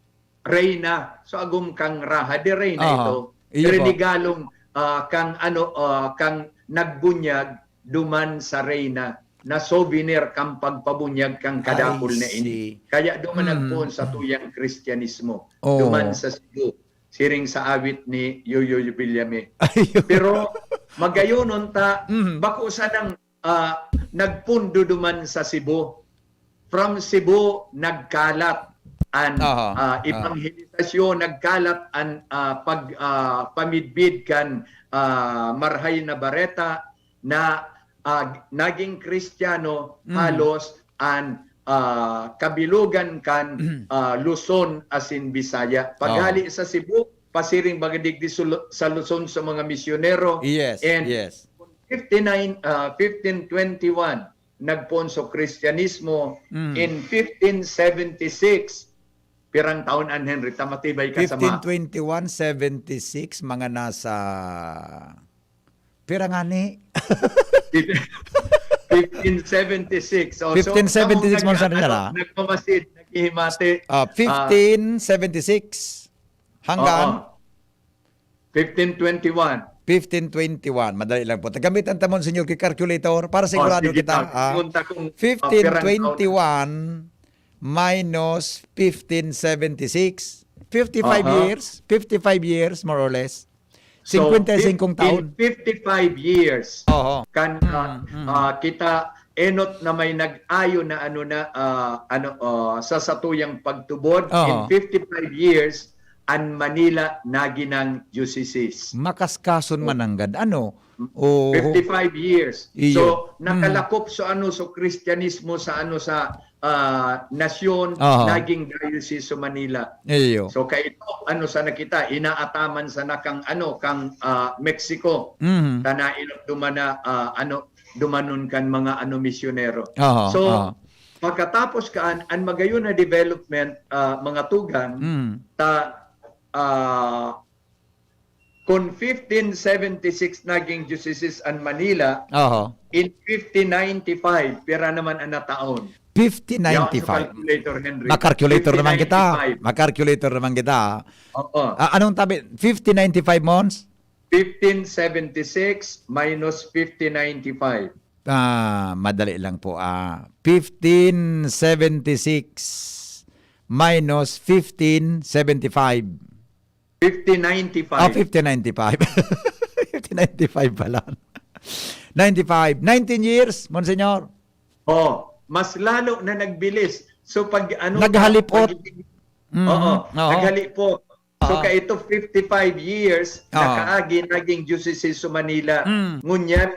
Reyna. So, agom kang Raha de Reyna Aha. ito. Iyo po. Irinigalong, ah, kang ano, ah, kang nagbunyag duman sa Reyna na souvenir kan pagpabunyag kan kadakul I na ini. see. Kaya duman Mm. nagpoon sa tuyang Kristyanismo, Oo. duman sa Cebu, siring sa awit ni Yoyoy Villame. Ayun. Pero magayonon ta, Mm. bako sanang, ah, nagpondo duman sa Cebu. From Cebu, nagkalat an, Aha, ah, aha. ebanghelisasyon, nagkalat an, ah, pag, ah, pamidbid kan, ah, Marahay na Bareta, na, ah, naging Kristiyano Mm. halos an, ah, kabilogan kan, ah, Luzon asin Bisaya. Paghali Oo. sa Cebu, pasiring baga digdi sa Lu-, sa Luzon sa mga misyonero. Yes, And yes. fifty-nine, ah, fifteen twenty-one, nagpoon so Kristyanismo. Mm. In fifteen seventy-six, pirang taon an, Henry, ta matibay ka sa Fifteen ma- twenty-one, seventy-six, mga nasa Pira ngani? fifteen seventy-six. Oh, so, fifteen seventy-six, kamong nag-, Monsignor, ano, ah. Nagmamasid, naghihimati. Ah, Ah. fifteen seventy-six. Hanggang? Oo. Fifteen twenty-one. Fifteen twenty-one. Madali lang po. Gamitan ta, Monsignor, ki calculator para Oh, sigurado sige, kita, ta-, ah. Ingon ta kung, ah, pirang taon. Fifteen twenty-one minus fifteen seventy-six. Fifty-five Aha. years. Fifty-five years, more or less. So, Singkwenta y singkong fif-, in taon. fifty-five years, Oho. kan, ah, Mm, mm. ah, kita enot na may nag-ayo na ano na, ah, ano, ah, sa satuyang pagtubod. Oho. In fifty-five years, an Manila naginang diocese. Makaskason Oh. mananggad, ano? Mm. Oo. Fifty-five years. Iyo. So, Mm. nakalakop so ano, so Kristyanismo sa ano, sa, ah, nasyon, Oho. naging diocese sa Manila. Iyo. So, kaito, ano sana kita, inaataman sana kang ano, kang, ah, Mexico. Mhm. Tana inot dumana, ah, ano, dumanon kan mga ano, misyonero. Oho, So, oho. pagkatapos kaan, an magayon na development, ah, mga tugang, Mm. ta, ah, kun fifteen seventy-six naging diocese an Manila, Oho. in fifteen ninety-five, pira naman an nataon? Yaon sa Fifteen ninety-five. calculator, Henry. Ma-calculator naman kita. Fifteen ninety-five. Ma-calculator naman kita. Oo. Ah, anong tabi? Fifteen ninety-five, Mons? Fifteen seventy-six minus fifteen ninety-five. Ah, madali lang po, ah. Fifteen seventy-six minus fifteen seventy-five. Fifteen ninety-five. Ah, fifteen ninety-five. Fifteen ninety-five pala. Ninety-five. Nineteen years, Monsignor. Oh, mas lalo na nagbilis. So, pag ano, Naghalipot. pag-, Mm, Oo, oo. naghalipot. So, Ah. kaito fifty-five years, Ah. nakaagi naging diocese sa Manila. Mm. Ngunyan,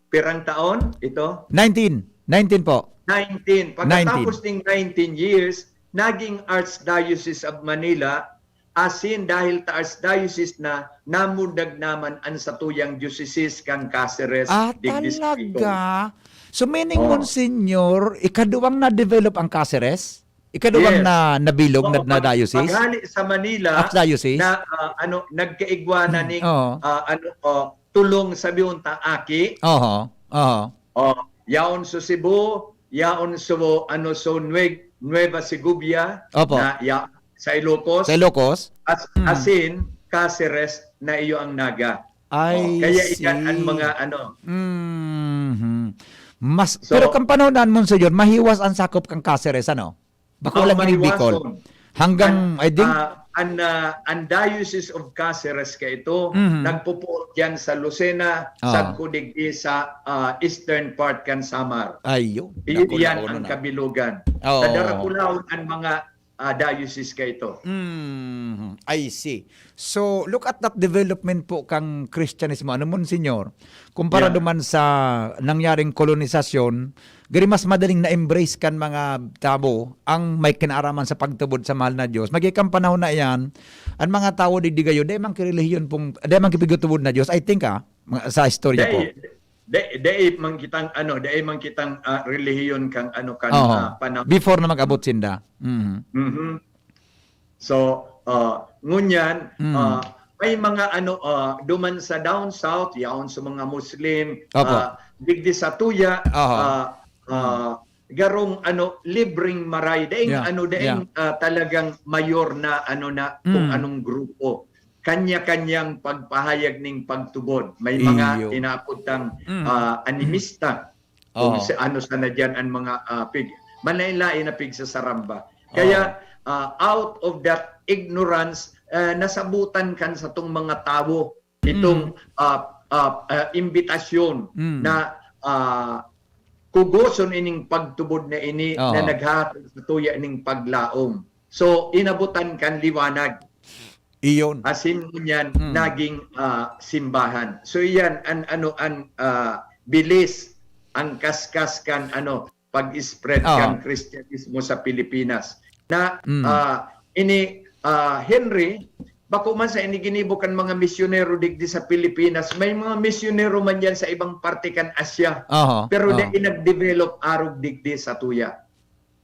pirang taon ito? Nineteen. Nineteen po. Nineteen. Pagkatapos Nineteen. ning nineteen years, naging Archdiocese of Manila, asin dahil ta Archdiocese na, namundag naman an satuyang diocese kan Caceres, Ah, digdi sa Bicol. talaga? So, meaning, Oh. Monsignor, ikaduwang na-develop ang Caceres? Ikaduwang Yes. na, nabilog na, Oo, na pag-, diocese? paghali sa Manila, Archdiocese? na, ah, ano, nagkaigwa na Hmm, ning, oo. ah, ano, oh, tolong, sabihon ta, aki. Oho, oho. Oh, yaon sa Cebu, yaon sa, ano, sa Nue-, Nueva Segovia, Opo. na ya-, sa Ilocos. Sa Ilocos? As-, Hmm. asin, Caceres na iyo ang Naga. I Oh, kaya iyan ang see. mga, ano. Mhm. Mas, So, pero kan panahon na, Monsignor, mahiwas ang sakop kan Caceres, ano? Bako Oh, lang ining Bicol. mahiwason. Hanggang, An, I think ah, an, ah, an Diocese of Caceres kaito, Mhm. nagpupuot diyan sa Lucena, Ah. sagko digdi sa, ah, eastern part kan Samar. Ayun. I-, Dakulaon iyan ang na. kabilugan. Oo. Sa Darakulaon, an mga, ah, diocese kaito. Mhm. I see. So, look at that development po kang Kristyanismo. Ano, Monsignor? Kumpara Yeah. duman sa nangyaring kolonisasyon, gari mas madaling na-embrace kan mga tawo ang may kinaaraman sa pagtubod sa mahal na Diyos. Magikang panahon na iyan, ang mga tawo digdi gayo, dai man ki relihiyon pong, dai man ki pigtutubod na Diyos, I think, ah, mga, sa istorya po. Dai, dai, dai man kitang, ano, dai man kitang, ah, relihiyon kang, ano, kan, Oo. ah, panahon. Before na mag-abot sinda. Mhm. Mhm. So, ah, ngunyan, Mm. ah, may mga ano, ah, duman sa down south, yaon sa mga Muslim, Opo. ah, digdi sa tuya, Aha. ah, ah, Mm. garong ano, libreng maray, daing Yeah, ano, daing, yeah. ah, talagang mayor na ano na kung Mm. anong grupo. Kanya-kanyang pagpahayag ning pagtubod. May mga Iyo. inaapod tang, Mm. ah, animista. Kung Oo. si ano sana diyan ang mga, ah, pig-, manlain-lain na pigsasaramba. Kaya, Oo. ah, out of that ignorance, ah, nasabutan kan satong mga tawo itong, Mm. ah, ah, ah, imbitasyon Mm. na, ah, kugoson ining pagtubod na ini Oo. na naghatod sa tuya ning paglaom. So, inabutan kan liwanag. Iyon. Asin ngunyan Mm. naging, ah, simbahan. So, iyan an ano, an, ah, bilis, ang kaskas kan ano, pag-spread Oo. kan Kristiyanismo sa Pilipinas. Na, Mm. ah, ini, ah, Henry, bako man sa ini ginibo kan mga misyonero digdi sa Pilipinas, may mga misyonero man yan sa ibang parte kan Asia. Aha, Pero aha. dai nag-develop arog digdi sa tuya.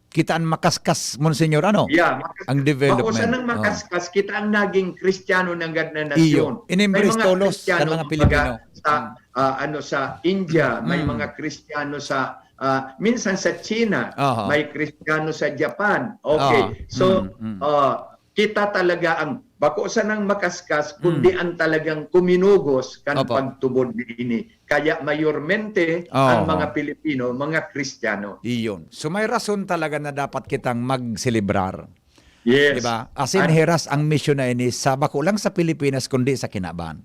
Kita an makaskas, Monsignor, ano? Yeah, makas-, Ang development. bako sanang Oh. makaskas, kita ang naging Kristiyano nanggad na Iyo. nasyon. Inimbris May mga tolos sa Kristiyano, mga kumbaga, Pilipino. sa, Mm. ah, ano, sa India, may Mm. mga Kristiyano sa, ah, minsan sa China, Aha. may Kristiyano sa Japan. Okay. Ah, So, mm, mm. ah, kita talaga ang, bako sanang makaskas, kundi Mm. ang talagang kuminugos kan Opo. pagtubod niini. Kaya mayormente ang Oho. mga Pilipino, mga Kristiyano. Iyon. So, may rason talaga na dapat kitang magselebrar. Yes. Diba? Asin An- heras ang misyon na ini sa, bako lang sa Pilipinas, kundi sa kinaban.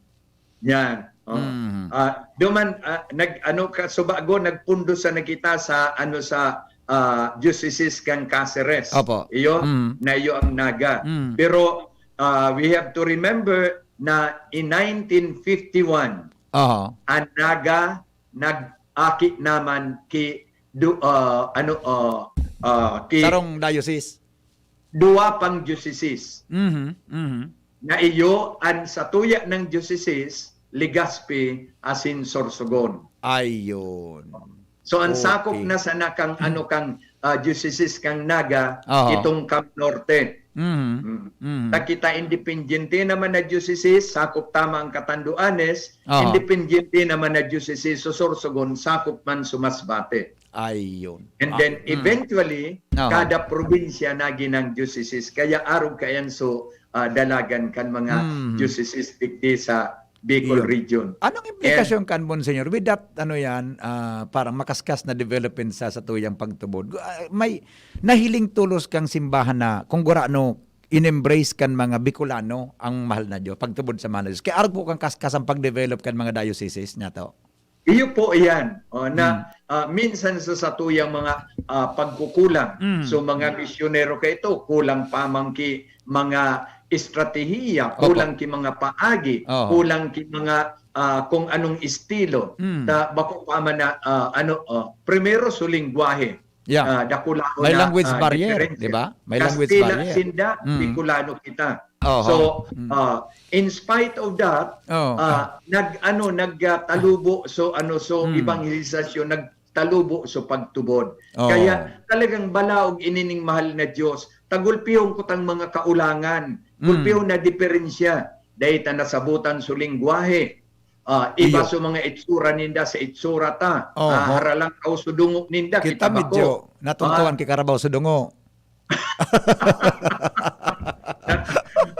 Yan. Oh. Mm. Ah, duman, ah, nag, ano, ka, subago, nagpundos na kita sa, ano, sa, ah, diocese kan Caceres. Opo. Iyo, Mm. na iyo ang Naga. Mm. Pero, ah, we have to remember na in nineteen fifty-one, Oho. ang Naga nag-aki naman ki, du, ah, ano, ah, ah, ki Sarong diocese. duwa pang diocese. Mhm, mhm. Na iyo an satuya nang diocese, Legazpi asin Sorsogon. Ayun. So, ang sakop Okay. na sana kang, ano, kang, ah, diocese kang Naga, Aha. itong Cam Norte. Mhm, Mm. mhm. Ta kita independyente naman na diocese, sakop tama ang Catanduanes, Aha. independyente naman na diocese, so Sorsogon, sakop man so Masbate. Ayun. And Ah, then, mm. eventually, Aha. kada probinsya nagin ang diocese. Kaya arog kaiyan so, ah, dalagan kan mga Mhm. diocese digdi sa Bicol Iyo. region. Anong implikasyon And kan, Monsignor, with that, ano yan, ah, parang makaskas na development sa satuyang pagtubod? Ah, may nahiling tolos kang simbahan na kung gurano in-embrace kan mga Bicolano ang mahal na Diyos, pagtubod sa mahal na Diyos. Kaya arog po kang kaskas ang pag-develop kan mga dioceses niya to. Iyo po iyan, oh, na, Hmm. ah, minsan sa satuyang mga, ah, pagkukulang. Hmm. So, mga misyonero ka ito, kulang pa man ki mga estratehiya, Opo. kulang ki mga paagi, Oho. kulang ki mga, ah, kung anong estilo. Hmm. Ta, bako pa man na, ah, ano, oh, primero, so lengguwahe. Yeah. Ah, dakulaon May na, language ah, barrier, diferensya. di ba? May language Kastila barrier. sinda, Hmm. Bicolano kita. Oho. So, Hmm. ah, in spite of that, Oh. ah, nag, ano, nag, ah, talubo, so, ano, so, Hmm. ebangelisasyon, nagtalubo, so, pagtubod. Oh. Kaya talagang balaog inining mahal na Diyos. Tagulpihon ko tang mga kaulangan. Hmm. Gulpihon na diferensya. Dahil ta nasabutan so lengguwahe. Ah, iba Iyo. so mga itsura ninda sa itsura ta. Oho. Ah, haralang kao so dungo ninda, Kita kita bako. medyo natungkawan Ah. ki karabaw sa dungo.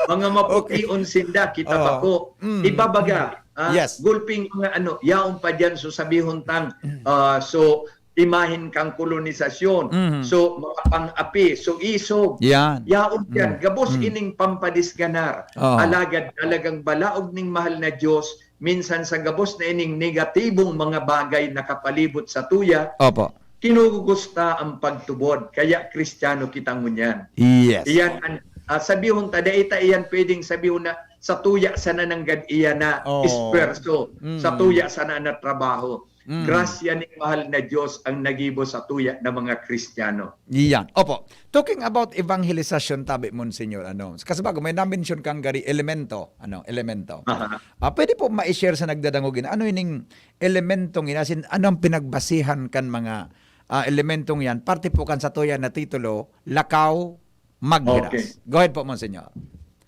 Mga maputi Okay. on sinda, kita Oo. bako. Mm. Iba baga, ah, Yes. gulping mga ano, yaon pa diyan, so sabihon tang, Mm. ah, so imahen kang kolonisasyon, Mhm. so mga pang-api, so isog. Yan. Yaon diyan, Mm. gabos Mm. ining pampadisganar. Oo. Alagad talagang balaog ning mahal na Diyos, minsan sa gabos na ining negatibong mga bagay nakapalibot sa tuya, Opo. kinugugusta ang pagtubod. Kaya Kristiyano kita ngunyan. Yes. Iyan ang, ah, sabihon ta, dai ta iyan pwedeng sabihon na sa tuya sana nanggad iyan na Oo. esfuerso, sa Mm. tuya sana na trabaho. Mm. Grasya ning mahal na Diyos ang nagibo sa tuya na mga Kristiyano. Iyan. Opo. Talking about evangelisasyon, tabi, Monsignor, ano, kasi bago may na-mention kang gari, elemento, ano, elemento. Aha. Ah, pwede po ma-share sa nagdadangog ini, ano ining elementong ini? As in, ano ang pinagbasihan kan mga, ah, elementong yan? Parte po kan satuya na titulo, Lakaw, Maghiras. Okay. Go ahead po, Monsignor.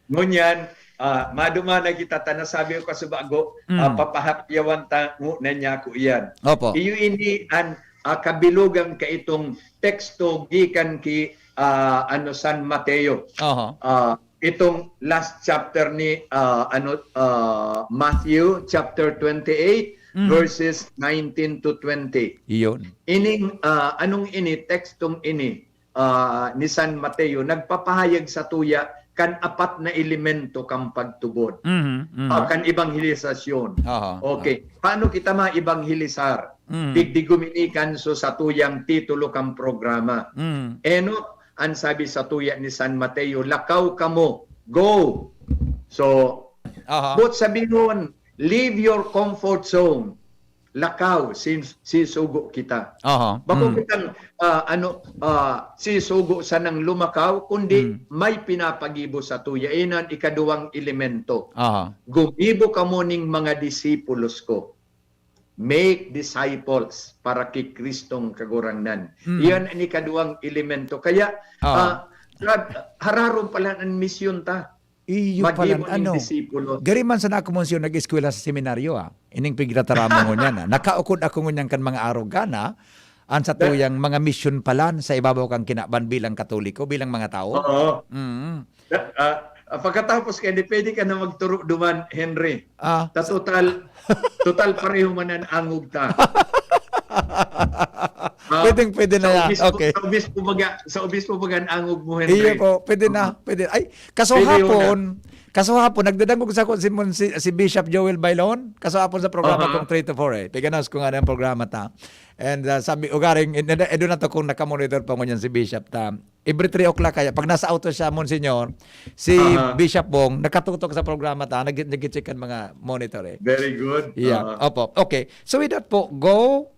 Ngunyan, ah, maduma na kita, ta nasabi ko kasubago, Mm. ah, papahapyawan ta nguna niya ko iyan. Opo. Iyo ini an, ah, kabilogan kaitong teksto gikan ki, ah, ano, San Mateo. Oho. Ah, itong last chapter ni, ah, ano, ah, Matthew chapter twenty-eight, Mhm. verses nineteen to twenty. Iyon. Ining, ah, anong ini, tekstong ini, ah, ni San Mateo, nagpapahayag sa tuya kan apat na elemento kan pagtubod, Mhm, mhm. ah, kan ebanghelisasyon. Aha, Okay. Paano kita maebanghelisar? Mhm. Digdi guminikan so sa tuyang titulo kan programa. Mhm. Enot, ang sabi sa tuya ni San Mateo, "Lakaw kamo, go." So, Aha. but sabihon, "Leave your comfort zone." Lakaw, sin-, sisugo kita. Aha. Bako Mm. kitang, ah, ano, ah, sisugo sanang lumakaw, kundi Mm. may pinapagibo sa tuya. Iyan an ikaduwang elemento. Aha. Gumibo kamo ning mga disipulos ko. Make disciples para ki Kristong Kagurangnan. Mm. Iyan an ikaduwang elemento. Kaya, Aha. ah, grab-, hararom pala an misyon ta. Iyo Magin palan, mga ano, disipulo. Gari man sana ako, Monsignor, nag-eskwela sa seminaryo, ah. Ining pigtataraman ko niyan, ah. Nakaukod ako ngunyan kan mga arog kan, ah. an satuyang mga misyon palan sa ibabaw kan kinaban bilang Katoliko, bilang mga tawo. Oo. Mm. Da-, ah, ah, pagkatapos kaya, di pwede ka na magturo duman, Henry. Ah. Ta total, total pareho man an angog ta. Ah, Pwedeng pwede na sa yan. obispo, Okay. sa obispo baga, sa obispo baga an angog mo, Henry. Iyo po, pwede na, Ah. pwede. Ay, Pwede yun, ah. kasahapon, kasahapon, nagdadangog sa ko si Mon-, si, si Bishop Joel Bailon, kasahapon sa programa Aha. kong three to four eh. Piganas ko nga ng programa ta. And, ah, sabi, ugaring, ed-, ed-, edo na to kung nakamonitor pa ngunyan si Bishop ta. Every three o'clock kaya, pag nasa auto siya, Monsignor, si Aha. Bishop Bong, nakatutok sa programa ta, nag-, nag-check ang mga monitor eh. Very good. Yeah, Aha. opo. Okay. So with that po, go,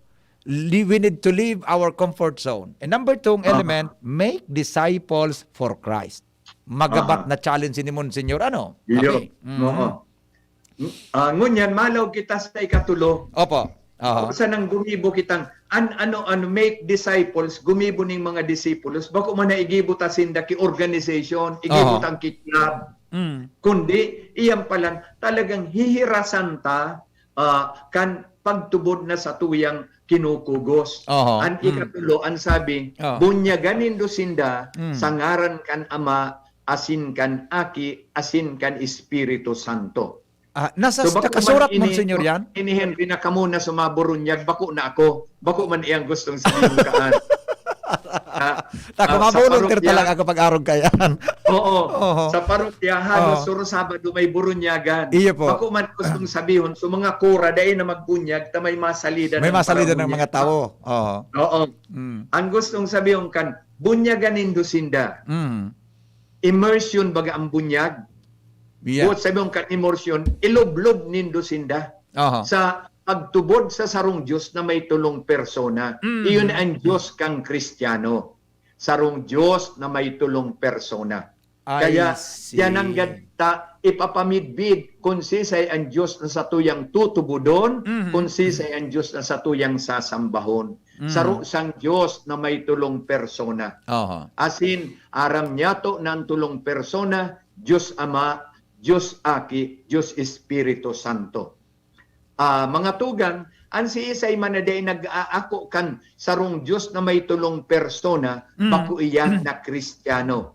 li-, we need to leave our comfort zone. And number two, Aha. element, make disciples for Christ. Magabat Aha. na challenge ni Monsignor, ano? Iyo. Kami. Mhm. Oo. Ah, ngunyan, malaw kita sa ikatulo. Opo. Aha. Sa nang gumibo kitang, an-, ano, ano, make disciples, gumibo ning mga disipulos, bako man na igibo ta sinda ki organization, igibo Aha. tang ki club. Mm. Kundi, iyan palan, talagang hihirasan ta, ah, kan pagtubod na satuyang kinukugos. Aha. An Mm. ikatulo, an sabi, Aha. "Bunyagan nindo sinda Mm. sa ngaran kan Ama, asin kan Aki, asin kan Espiritu Santo." Ah, nasa So, bako man nakasurat, ini, Monsignor, yan? ini Henry na kamo na sumaburunyag, bako na ako. Bako man iyang gustong sabihin kaan. Ah, Ta, ah, kung sa mabulong, parokya, talaga ako pag-arog kayan. Oo. Oho. Sa parokya, halos Oo. suro Sabado may burunyagan. Iyo po. Bako man gustong sabihon, so mga kura, dai na magbunyag, ta may masalidan May ng masalidan ng parabunyag. mga tao. Oo. Oo. Mm. Ang gustong sabihon kan, bunyagan nindo sinda. Mm. Immersion baga ang bunyag. Yeah. Buot sabihon kan immersion, ilublob nindo sinda Aha. sa pagtubod sa sarong Dios na may tolong persona. Mm. Iyon ang Dios kan Kristiyano. Sarong Dios na may tolong persona. I Kaya, see. yan ang gad-, ta, ipapamidbid kun sisay ang Dios na satuyang tutubodon, Mhm. kun sisay ang Dios na satuyang sasambahon. Mhm. Saro sang Dios na may tolong persona. Aha. Asin, aram niyato na ang tolong persona, Dios Ama, Dios Aki, Dios Espiritu Santo. Ah, mga tugang, an siisay man na dai nag-aako kan sarong Dios na may tolong persona, Mm. bako iyan na Kristiyano.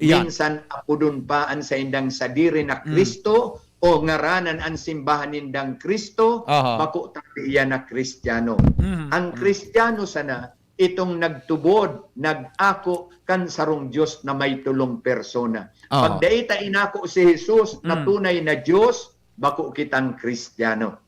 Iyan. Minsan apodon pa an saindang sadiri na Mm. Cristo o ngaranan an simbahan nindang Cristo, Aha. bako ta iyan na Kristiyano. Mm. An Mm. Kristiyano sana itong nagtubod, nag-ako kan sarong Dios na may tolong persona. Aha. Pag dai ta inako si Jesus na Mm. tunay na Dios, bako kitang Kristiyano.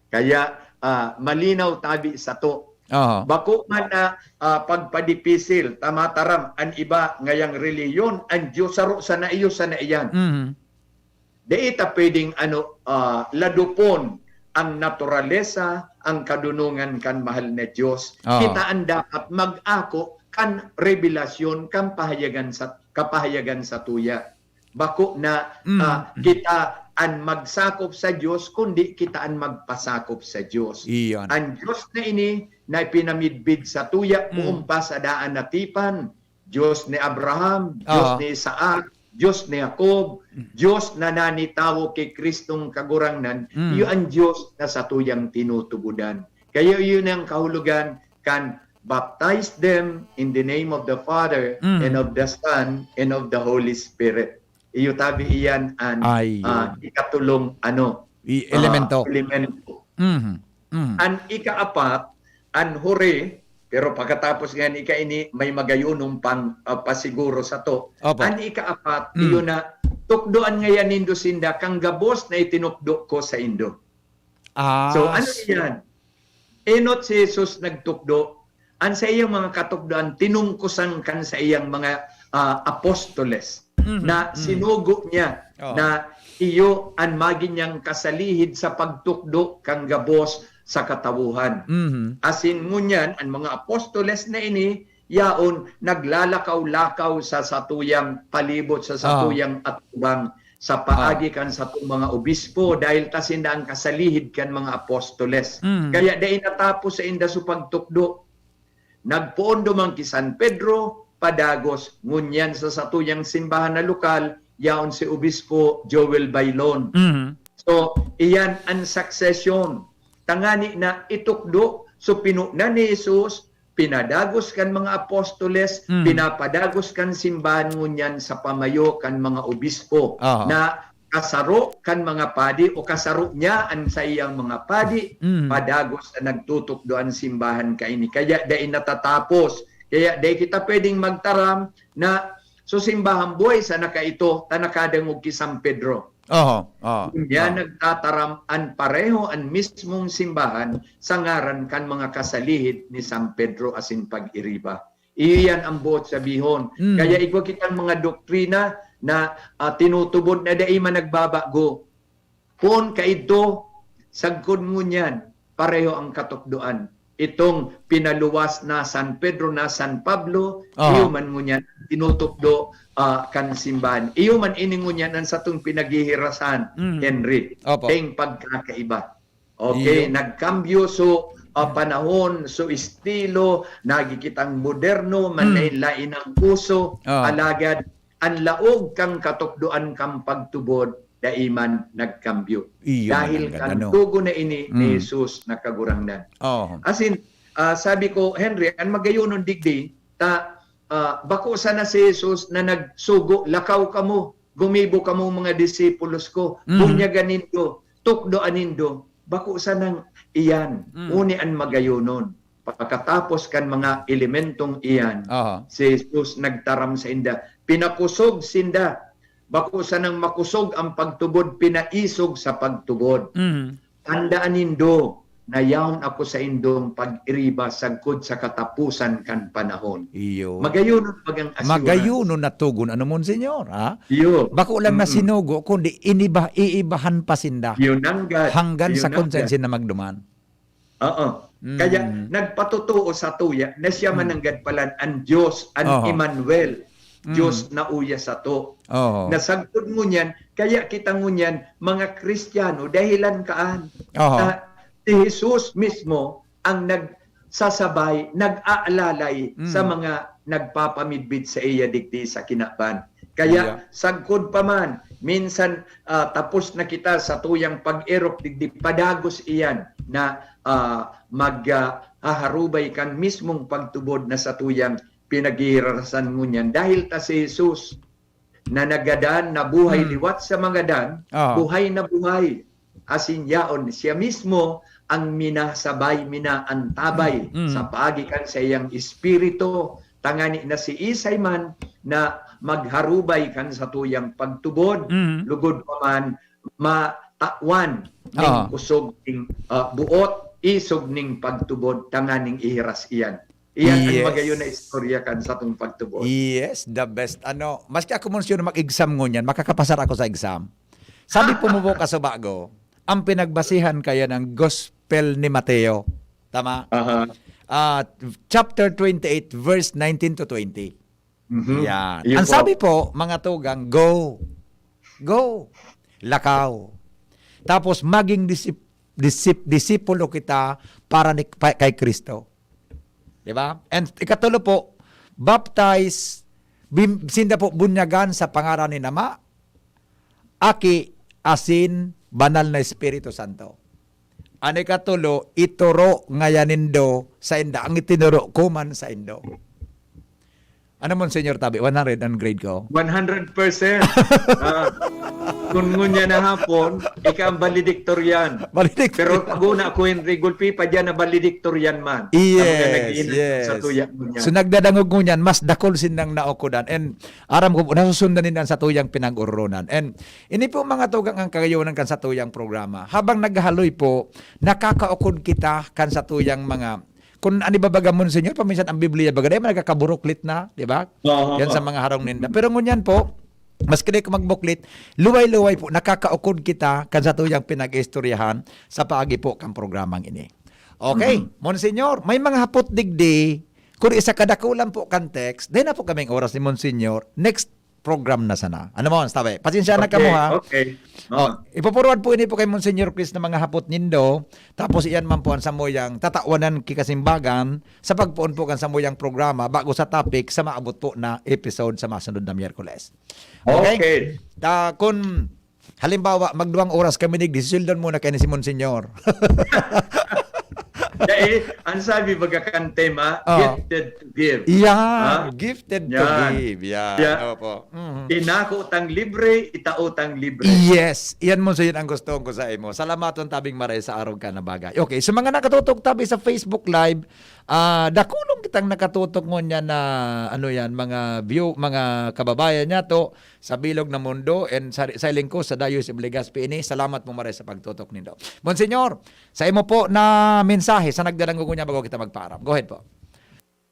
Kaya, ah, malinaw tabi sato. Aha. Bako man na, ah, pagpadipisil, ta mataram an iba ngayang relihiyon, an Dios saro sana, iyo sana iyan. Mhm. Dai ta pwedeng, ano, ah, ladupon ang naturalesa, ang kadunongan kan mahal na Dios. Aha. Kita an dapat mag-ako kan rebelasyon, kan pahayagan sa, kapahayagan satuya. Bako na, Mm. ah, kita an magsakop sa Dios, kundi kita an magpasakop sa Dios. Iyan. An Dios na ini na ipinamidbid satuya, Mm. poon pa sa daan natipan, Dios ni Abraham, Dios Oo. ni Isaac, Dios ni Jacob, Mm. Dios na nanitawo ki Kristong Kagurangnan, Mm. iyo an Dios na satuyang tinutubodan. Kaya iyon ang kahulogan kan, "Baptize them in the name of the Father, Mm. and of the Son, and of the Holy Spirit." Iyo tabi iyan an, Ay. ah, ikatulong ano, I-, ah, elemento. elemento. Mhm. Mhm. An ikaapat, an huri, pero pagkatapos nga ni kaini, may magayunom pang, ah, pasiguro sato. Opo. An ikaapat, Mm. iyo na, "Tukdoan ngayan nindo sinda kan gabos na itinukdo ko saindo." Ah, So, ano s- iyan? Enot si Jesus nagtukdo, an saiyang mga katukdoan, tinungkosan kan saiyang mga, ah, apostoles Mhm, na mhm. sinugo niya Oo. na iyo an magin niyang kasalihid sa pagtukdo kan gabos sa katawohan. Mhm. Asin ngunyan, an mga apostoles na ini, yaon, naglalakaw-lakaw sa satuyang palibot, sa Oo. satuyang atubang, sa Oo. paagi kan satong mga obispo, dahil ta sinda an kasalihid kan mga apostoles. Mhm. Kaya dai natapos sainda su pagtukdo. Nagpoon duman ki San Pedro, padagos, ngunyan sa satuyang simbahan na lokal, yaon si Obispo Joel Bailon. Mhm. So, iyan an succession. Tangani na itukdo, so pinonan ni Jesus, pinadagos kan mga apostoles, Mm. pinapadagos kan simbahan ngunyan sa pamayo kan mga obispo Aha. na kasaro kan mga padi o kasaro niya an saiyang mga padi, Mm. padagos na nagtutukdo an simbahan kaini. Kaya dai natatapos. Kaya dai kita pwedeng magtaram na, "So, simbahang buhay sana kaito ta nakadangog ki San Pedro." Oho, oo, Unya oo. nagtataram an pareho an mismong simbahan sa ngaran kan mga kasalihid ni San Pedro asin pag-iriba. Iyo yan ang buot sabihon. Mm. Kaya igwa kitang mga doktrina na, ah, tinutubod na dai man nagbabago. Poon kaidto, sagkod ngunyan, pareho ang katukdoan. Itong pinaluwas na San Pedro na San Pablo, Aha. iyo man ngunyan tinutukdo, ah, kan simbahan. Iyo man ini ngunyan ang satong pinaghihirasan, Mm. Henry. Opo. Ding pagkakaiba. Okay, Iyo. nagkambyo so, ah, panahon, so estilo, nagikitang moderno, Mm. manlain-lain ang uso, Ah. alagad an laog kan katukdoan kan pagtubod, dai man nagkambyo. Iyo Dahil man ang kan gano. tugon na ini ni Mm. Jesus na Kagurangnan. Oo. As in, ah, sabi ko, Henry, an magayonon digdi, ta, ah, bako sana si Jesus na nagsugo, "Lakaw kamo, gumibo kamo mga disipulos ko, Mm. bunyagan nindo, tukdoan nindo." Bako sanang iyan, Mm. uni an magayonon. Pakatapos kan mga elementong iyan, Aha. si Jesus nagtaram sainda, pinakusog sinda. Bako sanang makosog ang pagtubod, pinaisog sa pagtubod. Mhm. Tandaan nindo na yaon ako saindong pag-iriba sagkod sa kataposan kan panahon. Iyo. Magayonon bagang assurance. Magayonon na togon, ano, Monsignor, ha? Iyo. Bako lang na Mm-mm. sinugo, kundi iniba-, iibahan pa sinda. Iyo nanggad. Hanggan Iyo sa kung saan nanggad. sinda magduman. Oo. Mm. Kaya nagpatotoo sa tuya na siya Mm. mananggad palan an Diyos, an Oho. Emmanuel, Mm. Diyos na uya sato. Oho. Na sagkod ngunyan, kaya kita ngunyan, mga Kristiyano, dahilan kaan Oho. na si Jesus mismo ang nagsasabay, nag-aalalay Mm. sa mga nagpapamidbid sa iya digdi sa kinaban. Kaya, Iya. sagkod pa man, minsan, ah, tapos na kita sa tuyang pag-erok digdi, padagos iyan na, ah, mag, ah, haharubay kan mismong pagtubod na sa tuyang pinaghihirasan ngunyan. Dahil ta si Jesus na nagadan, nabuhay Hmm. liwat sa mga dan, Oo. buhay na buhay. Asin yaon, siya mismo ang minasabay, minaantabay Mm. sa paagi kan saiyang Espiritu, tangani na si isay man na magharubay kan satuyang pagtubod, Mm. lugod pa man matawan ning Oo. kusog ning, ah, buot, isog ning pagtubod tanganing ihiras iyan. Iyan ang Yes. magayon na istorya kan satong pagtubod. Yes, the best. Ano, maski ako, Monsignor, mag-exam ngunyan, makakapasar ako sa exam. Sabi po mo po, kasubago, ang pinagbasihan kaya ng Gospel ni Mateo. Tama? Aha. Ah, chapter twenty-eight, verse nineteen to twenty. Mhm. Yan. Iyo Ang po. sabi po, mga tugang, "Go. Go. Lakaw. Tapos maging disip-, disip-, disipulo kita para ni, pa, kay Kristo." Di ba? And ikatulo po, baptize, bim-, sinda po bunyagan sa pangaran ni Ama, Aki, asin Banal na Espiritu Santo. An ikatulo, ituro ngaya nindo sainda ang itinuro ko man saindo. Ano, Monsignor Tabi? One hundred ang grade ko? One hundred percent. Ah, kung ngunyan na hapon, ika ang valedictorian. Valedictorian. Pero pag una ko, Henry, gulpi pa dyan na valedictorian man. Yes, Ako na nag-iinat yes. sa tuya ngunyan. So, nagdadangog ngunyan, mas dakul sindang naukodan. And aram ko, nasusundan ninda sa tuyang pinag-ororonan. And ini po, mga tugang, ang kagayonan kan sa tuyang programa. Habang naghahaloy po, nakakaukod kita kan sa tuyang mga, kung ano ba baga, Monsignor, paminsan ang Biblia baga, dahil nagkakaburuklit na, di ba? Oo. Yan sa mga harong ninda. Pero ngunyan po, maski di ko magbuklit, luway-luway po, nakakaukod kita kan sa tuyang pinag-istoryahan sa paagi po kan programang ini. Okay, Mhm. Monsignor, may mga hapot digdi, kung isa kadakulan po kan text, dahil na po kaming oras ni Monsignor, next program na sana. Ano mo, Tabi? Pasensya na Okay, kamo, ha? okay. Oh, Oo. ipoforward po ini po kay Monsignor Chris na mga hapot nindo. Tapos iyan man po ang samuyang tatawanan kikasimbagan sa pagpoon po kan samuyang programa bago sa topic sa maabot po na episode sa masunod na Miyerkules. Okay? Okay. Ta, kun halimbawa, magduwang oras kami digdi, sisweldon muna kami ni si Monsignor. Dahil, ang sabi baga kan tema, Oh. gifted to give. Yeah, Ha? gifted to Yan. give. Yan, Yeah. opo. Mhm. Inako tang libre, itao tang libre. Yes, yan mo, so yun ang gusto ko sa imo. Salamaton tabing maray sa arog ka na bagay. Okay, sa mga nakatutok tabi sa Facebook Live, ah, dakulong kitang nakatutok ngunyan na, ano yan, mga view, mga kababayan niya to sa bilog na mundo and sa, sa lingkod sa Diocese of Legazpi ini. Salamat mo maray sa pagtutok nindo. Monsignor, sa imo po na mensahe sa nagdadangog niya bago kita magpaaram. Go ahead po.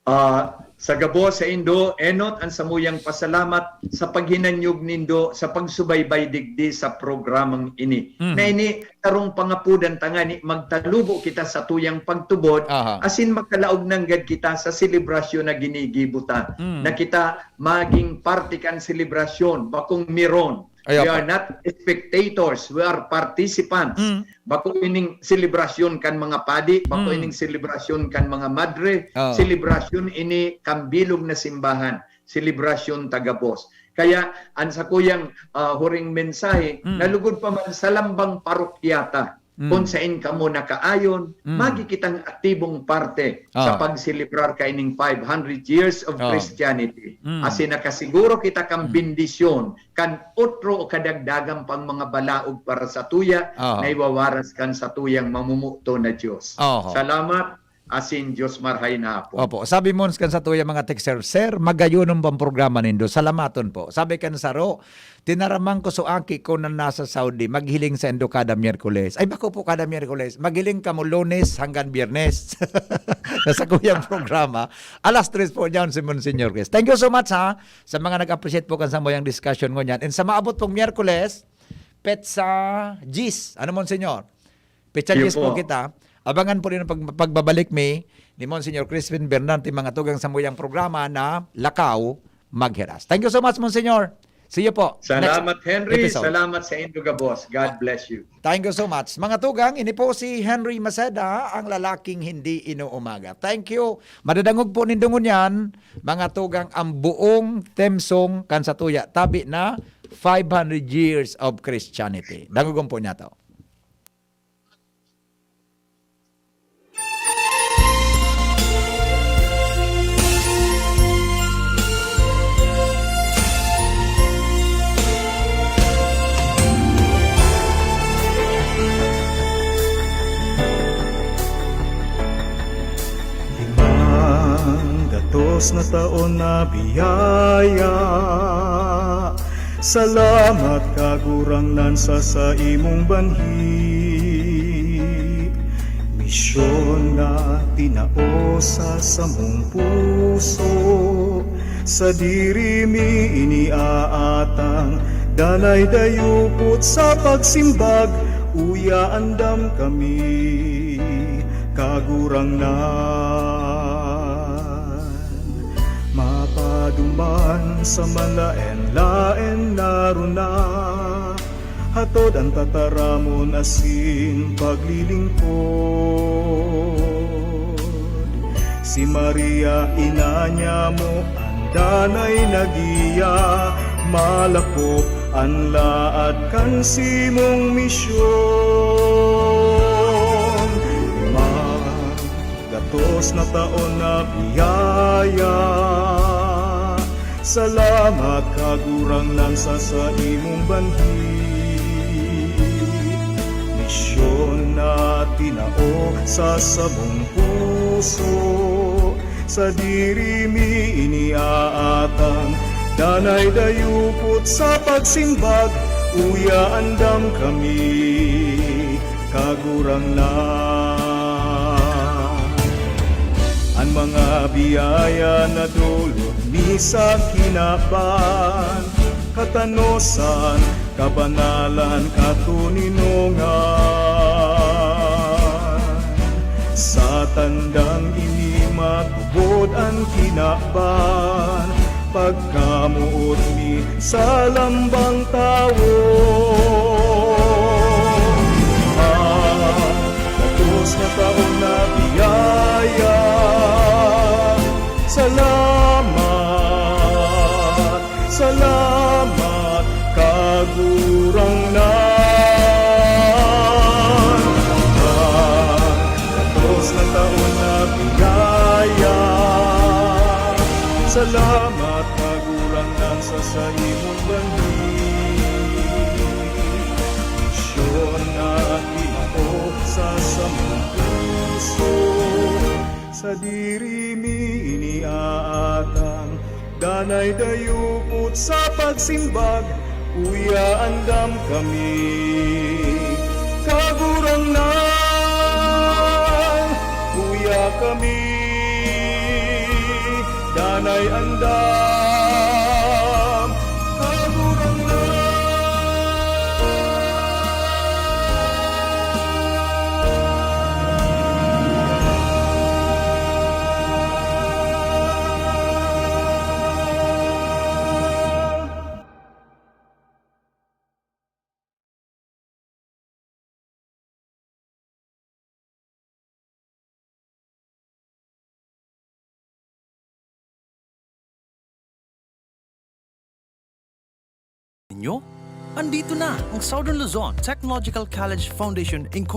Ah, sa gabos sa indo, enot ang samuyang pasalamat sa paghinanyog nindo sa pagsubaybay digdi sa programang ini. Mhm. Na ini, karong pangapudan tangani, magtalubo kita sa tuyang pagtubod, Aha. asin makalaog nanggad kita sa selebrasyon na ginigibo ta, Mm. na kita maging parte kan selebrasyon, bakong miron. Ay, We apa. are not spectators, we are participants. Mm. Bako ining selebrasyon kan mga padi, bako Mm. ining selebrasyon kan mga madre, Oh. selebrasyon ini kan bilog na simbahan, selebrasyon ta gabos. Kaya, ang sakuyang, ah, huring mensahe, Mm. nalugod pa man sa lambang parokya ta, Mm. kun sain kamo nakaayon, Mm. magi kitang aktibong parte sa Ah. pagselebrar kaining five hundred years of Ah. Christianity. Mm. Asin nakasiguro kita kan Mm. bendisyon kan otro o kadagdagan pang mga balaog para sa tuya Ah. na iwawaras kan sa tuyang mamumuto na Diyos. Oho. Salamat, asin Diyos marhay na hapon. Opo. Sabi mo kan sa tuya mga texter, "Sir, magayonon bang programa nindo? Salamaton po." Sabi kan saro, "Tinaraman ko so aki ko na nasa Saudi, maghiling saindo kada Miyerkules." Ay, bako po kada Miyerkules. Maghiling kamo Lunes hanggang Biyernes. Sa kuyang programa, alas tres po dyan si Monsignor Chris. Thank you so much, ha, sa mga nag-appreciate po kan samuyang discussion ngunyan. And sa maabot pong Miyerkules, petsa diyes. Ano, Monsignor? Petsa Iyo diyes po po. kita. Abangan po rin ang pag-, pagbabalik mi ni Monsignor Crispin Bernante, mga tugang samuyang programa na Lakaw Maghiras. Thank you so much, Monsignor. See you po. Next Salamat, Henry. episode. Salamat sa indo gabos. God bless you. Thank you so much. Mga tugang, ini po si Henry Maceda, ang lalaking hindi inuumaga. Thank you. Madadangog po nindo ngunyan, mga tugang, ang buong theme song kan sa tuya. Tabi na five hundred years of Christianity. Dangogon po niya to. Limang gatos na taon na biyaya. Salamat, Kagurangnan, sa saimong banhi. Misyon na tinao sa samong puso. Sadiri mi ini aatang, danay dayupot sa pagsimbag, uya andam kami, Kagurangnan. Mapaduman sa malaen-laen na runa, hatod an tataramon asin paglilingkod. Si Maria, ina niamo, an danay nagiya, malakop an laad kan simong misyon. Limang gatos na taon na biyaya. Salamat, Kagurangnan, sa saimong banhi. Misyon na tinao sa samong puso. Sadiri mi ini aatang, danay dayupot sa pagsimbag, uya andam kami, Kagurangnan. An mga biyaya na dulot mi sa kinaban, katanosan, kabanalan, katoninongan. Sa tandang ini matubod an kinaban, pagkamoot mi sa lambang tawo. Ang gatos na taon na biyaya. Salamat, Salamat, Kagurangnan. Ang gatos na Salamat, Kagurangnan, sa saimong banhi. Misyon na kinao sa samong puso. Sadiri mi ini aatang, danay dayupot sa pagsimbag, uya andam kami. Kagurangnan, uya kami, danay andam, Kagurangnan. Ninyo? Andito na ang Southern Luzon Technological College Foundation Incorporated.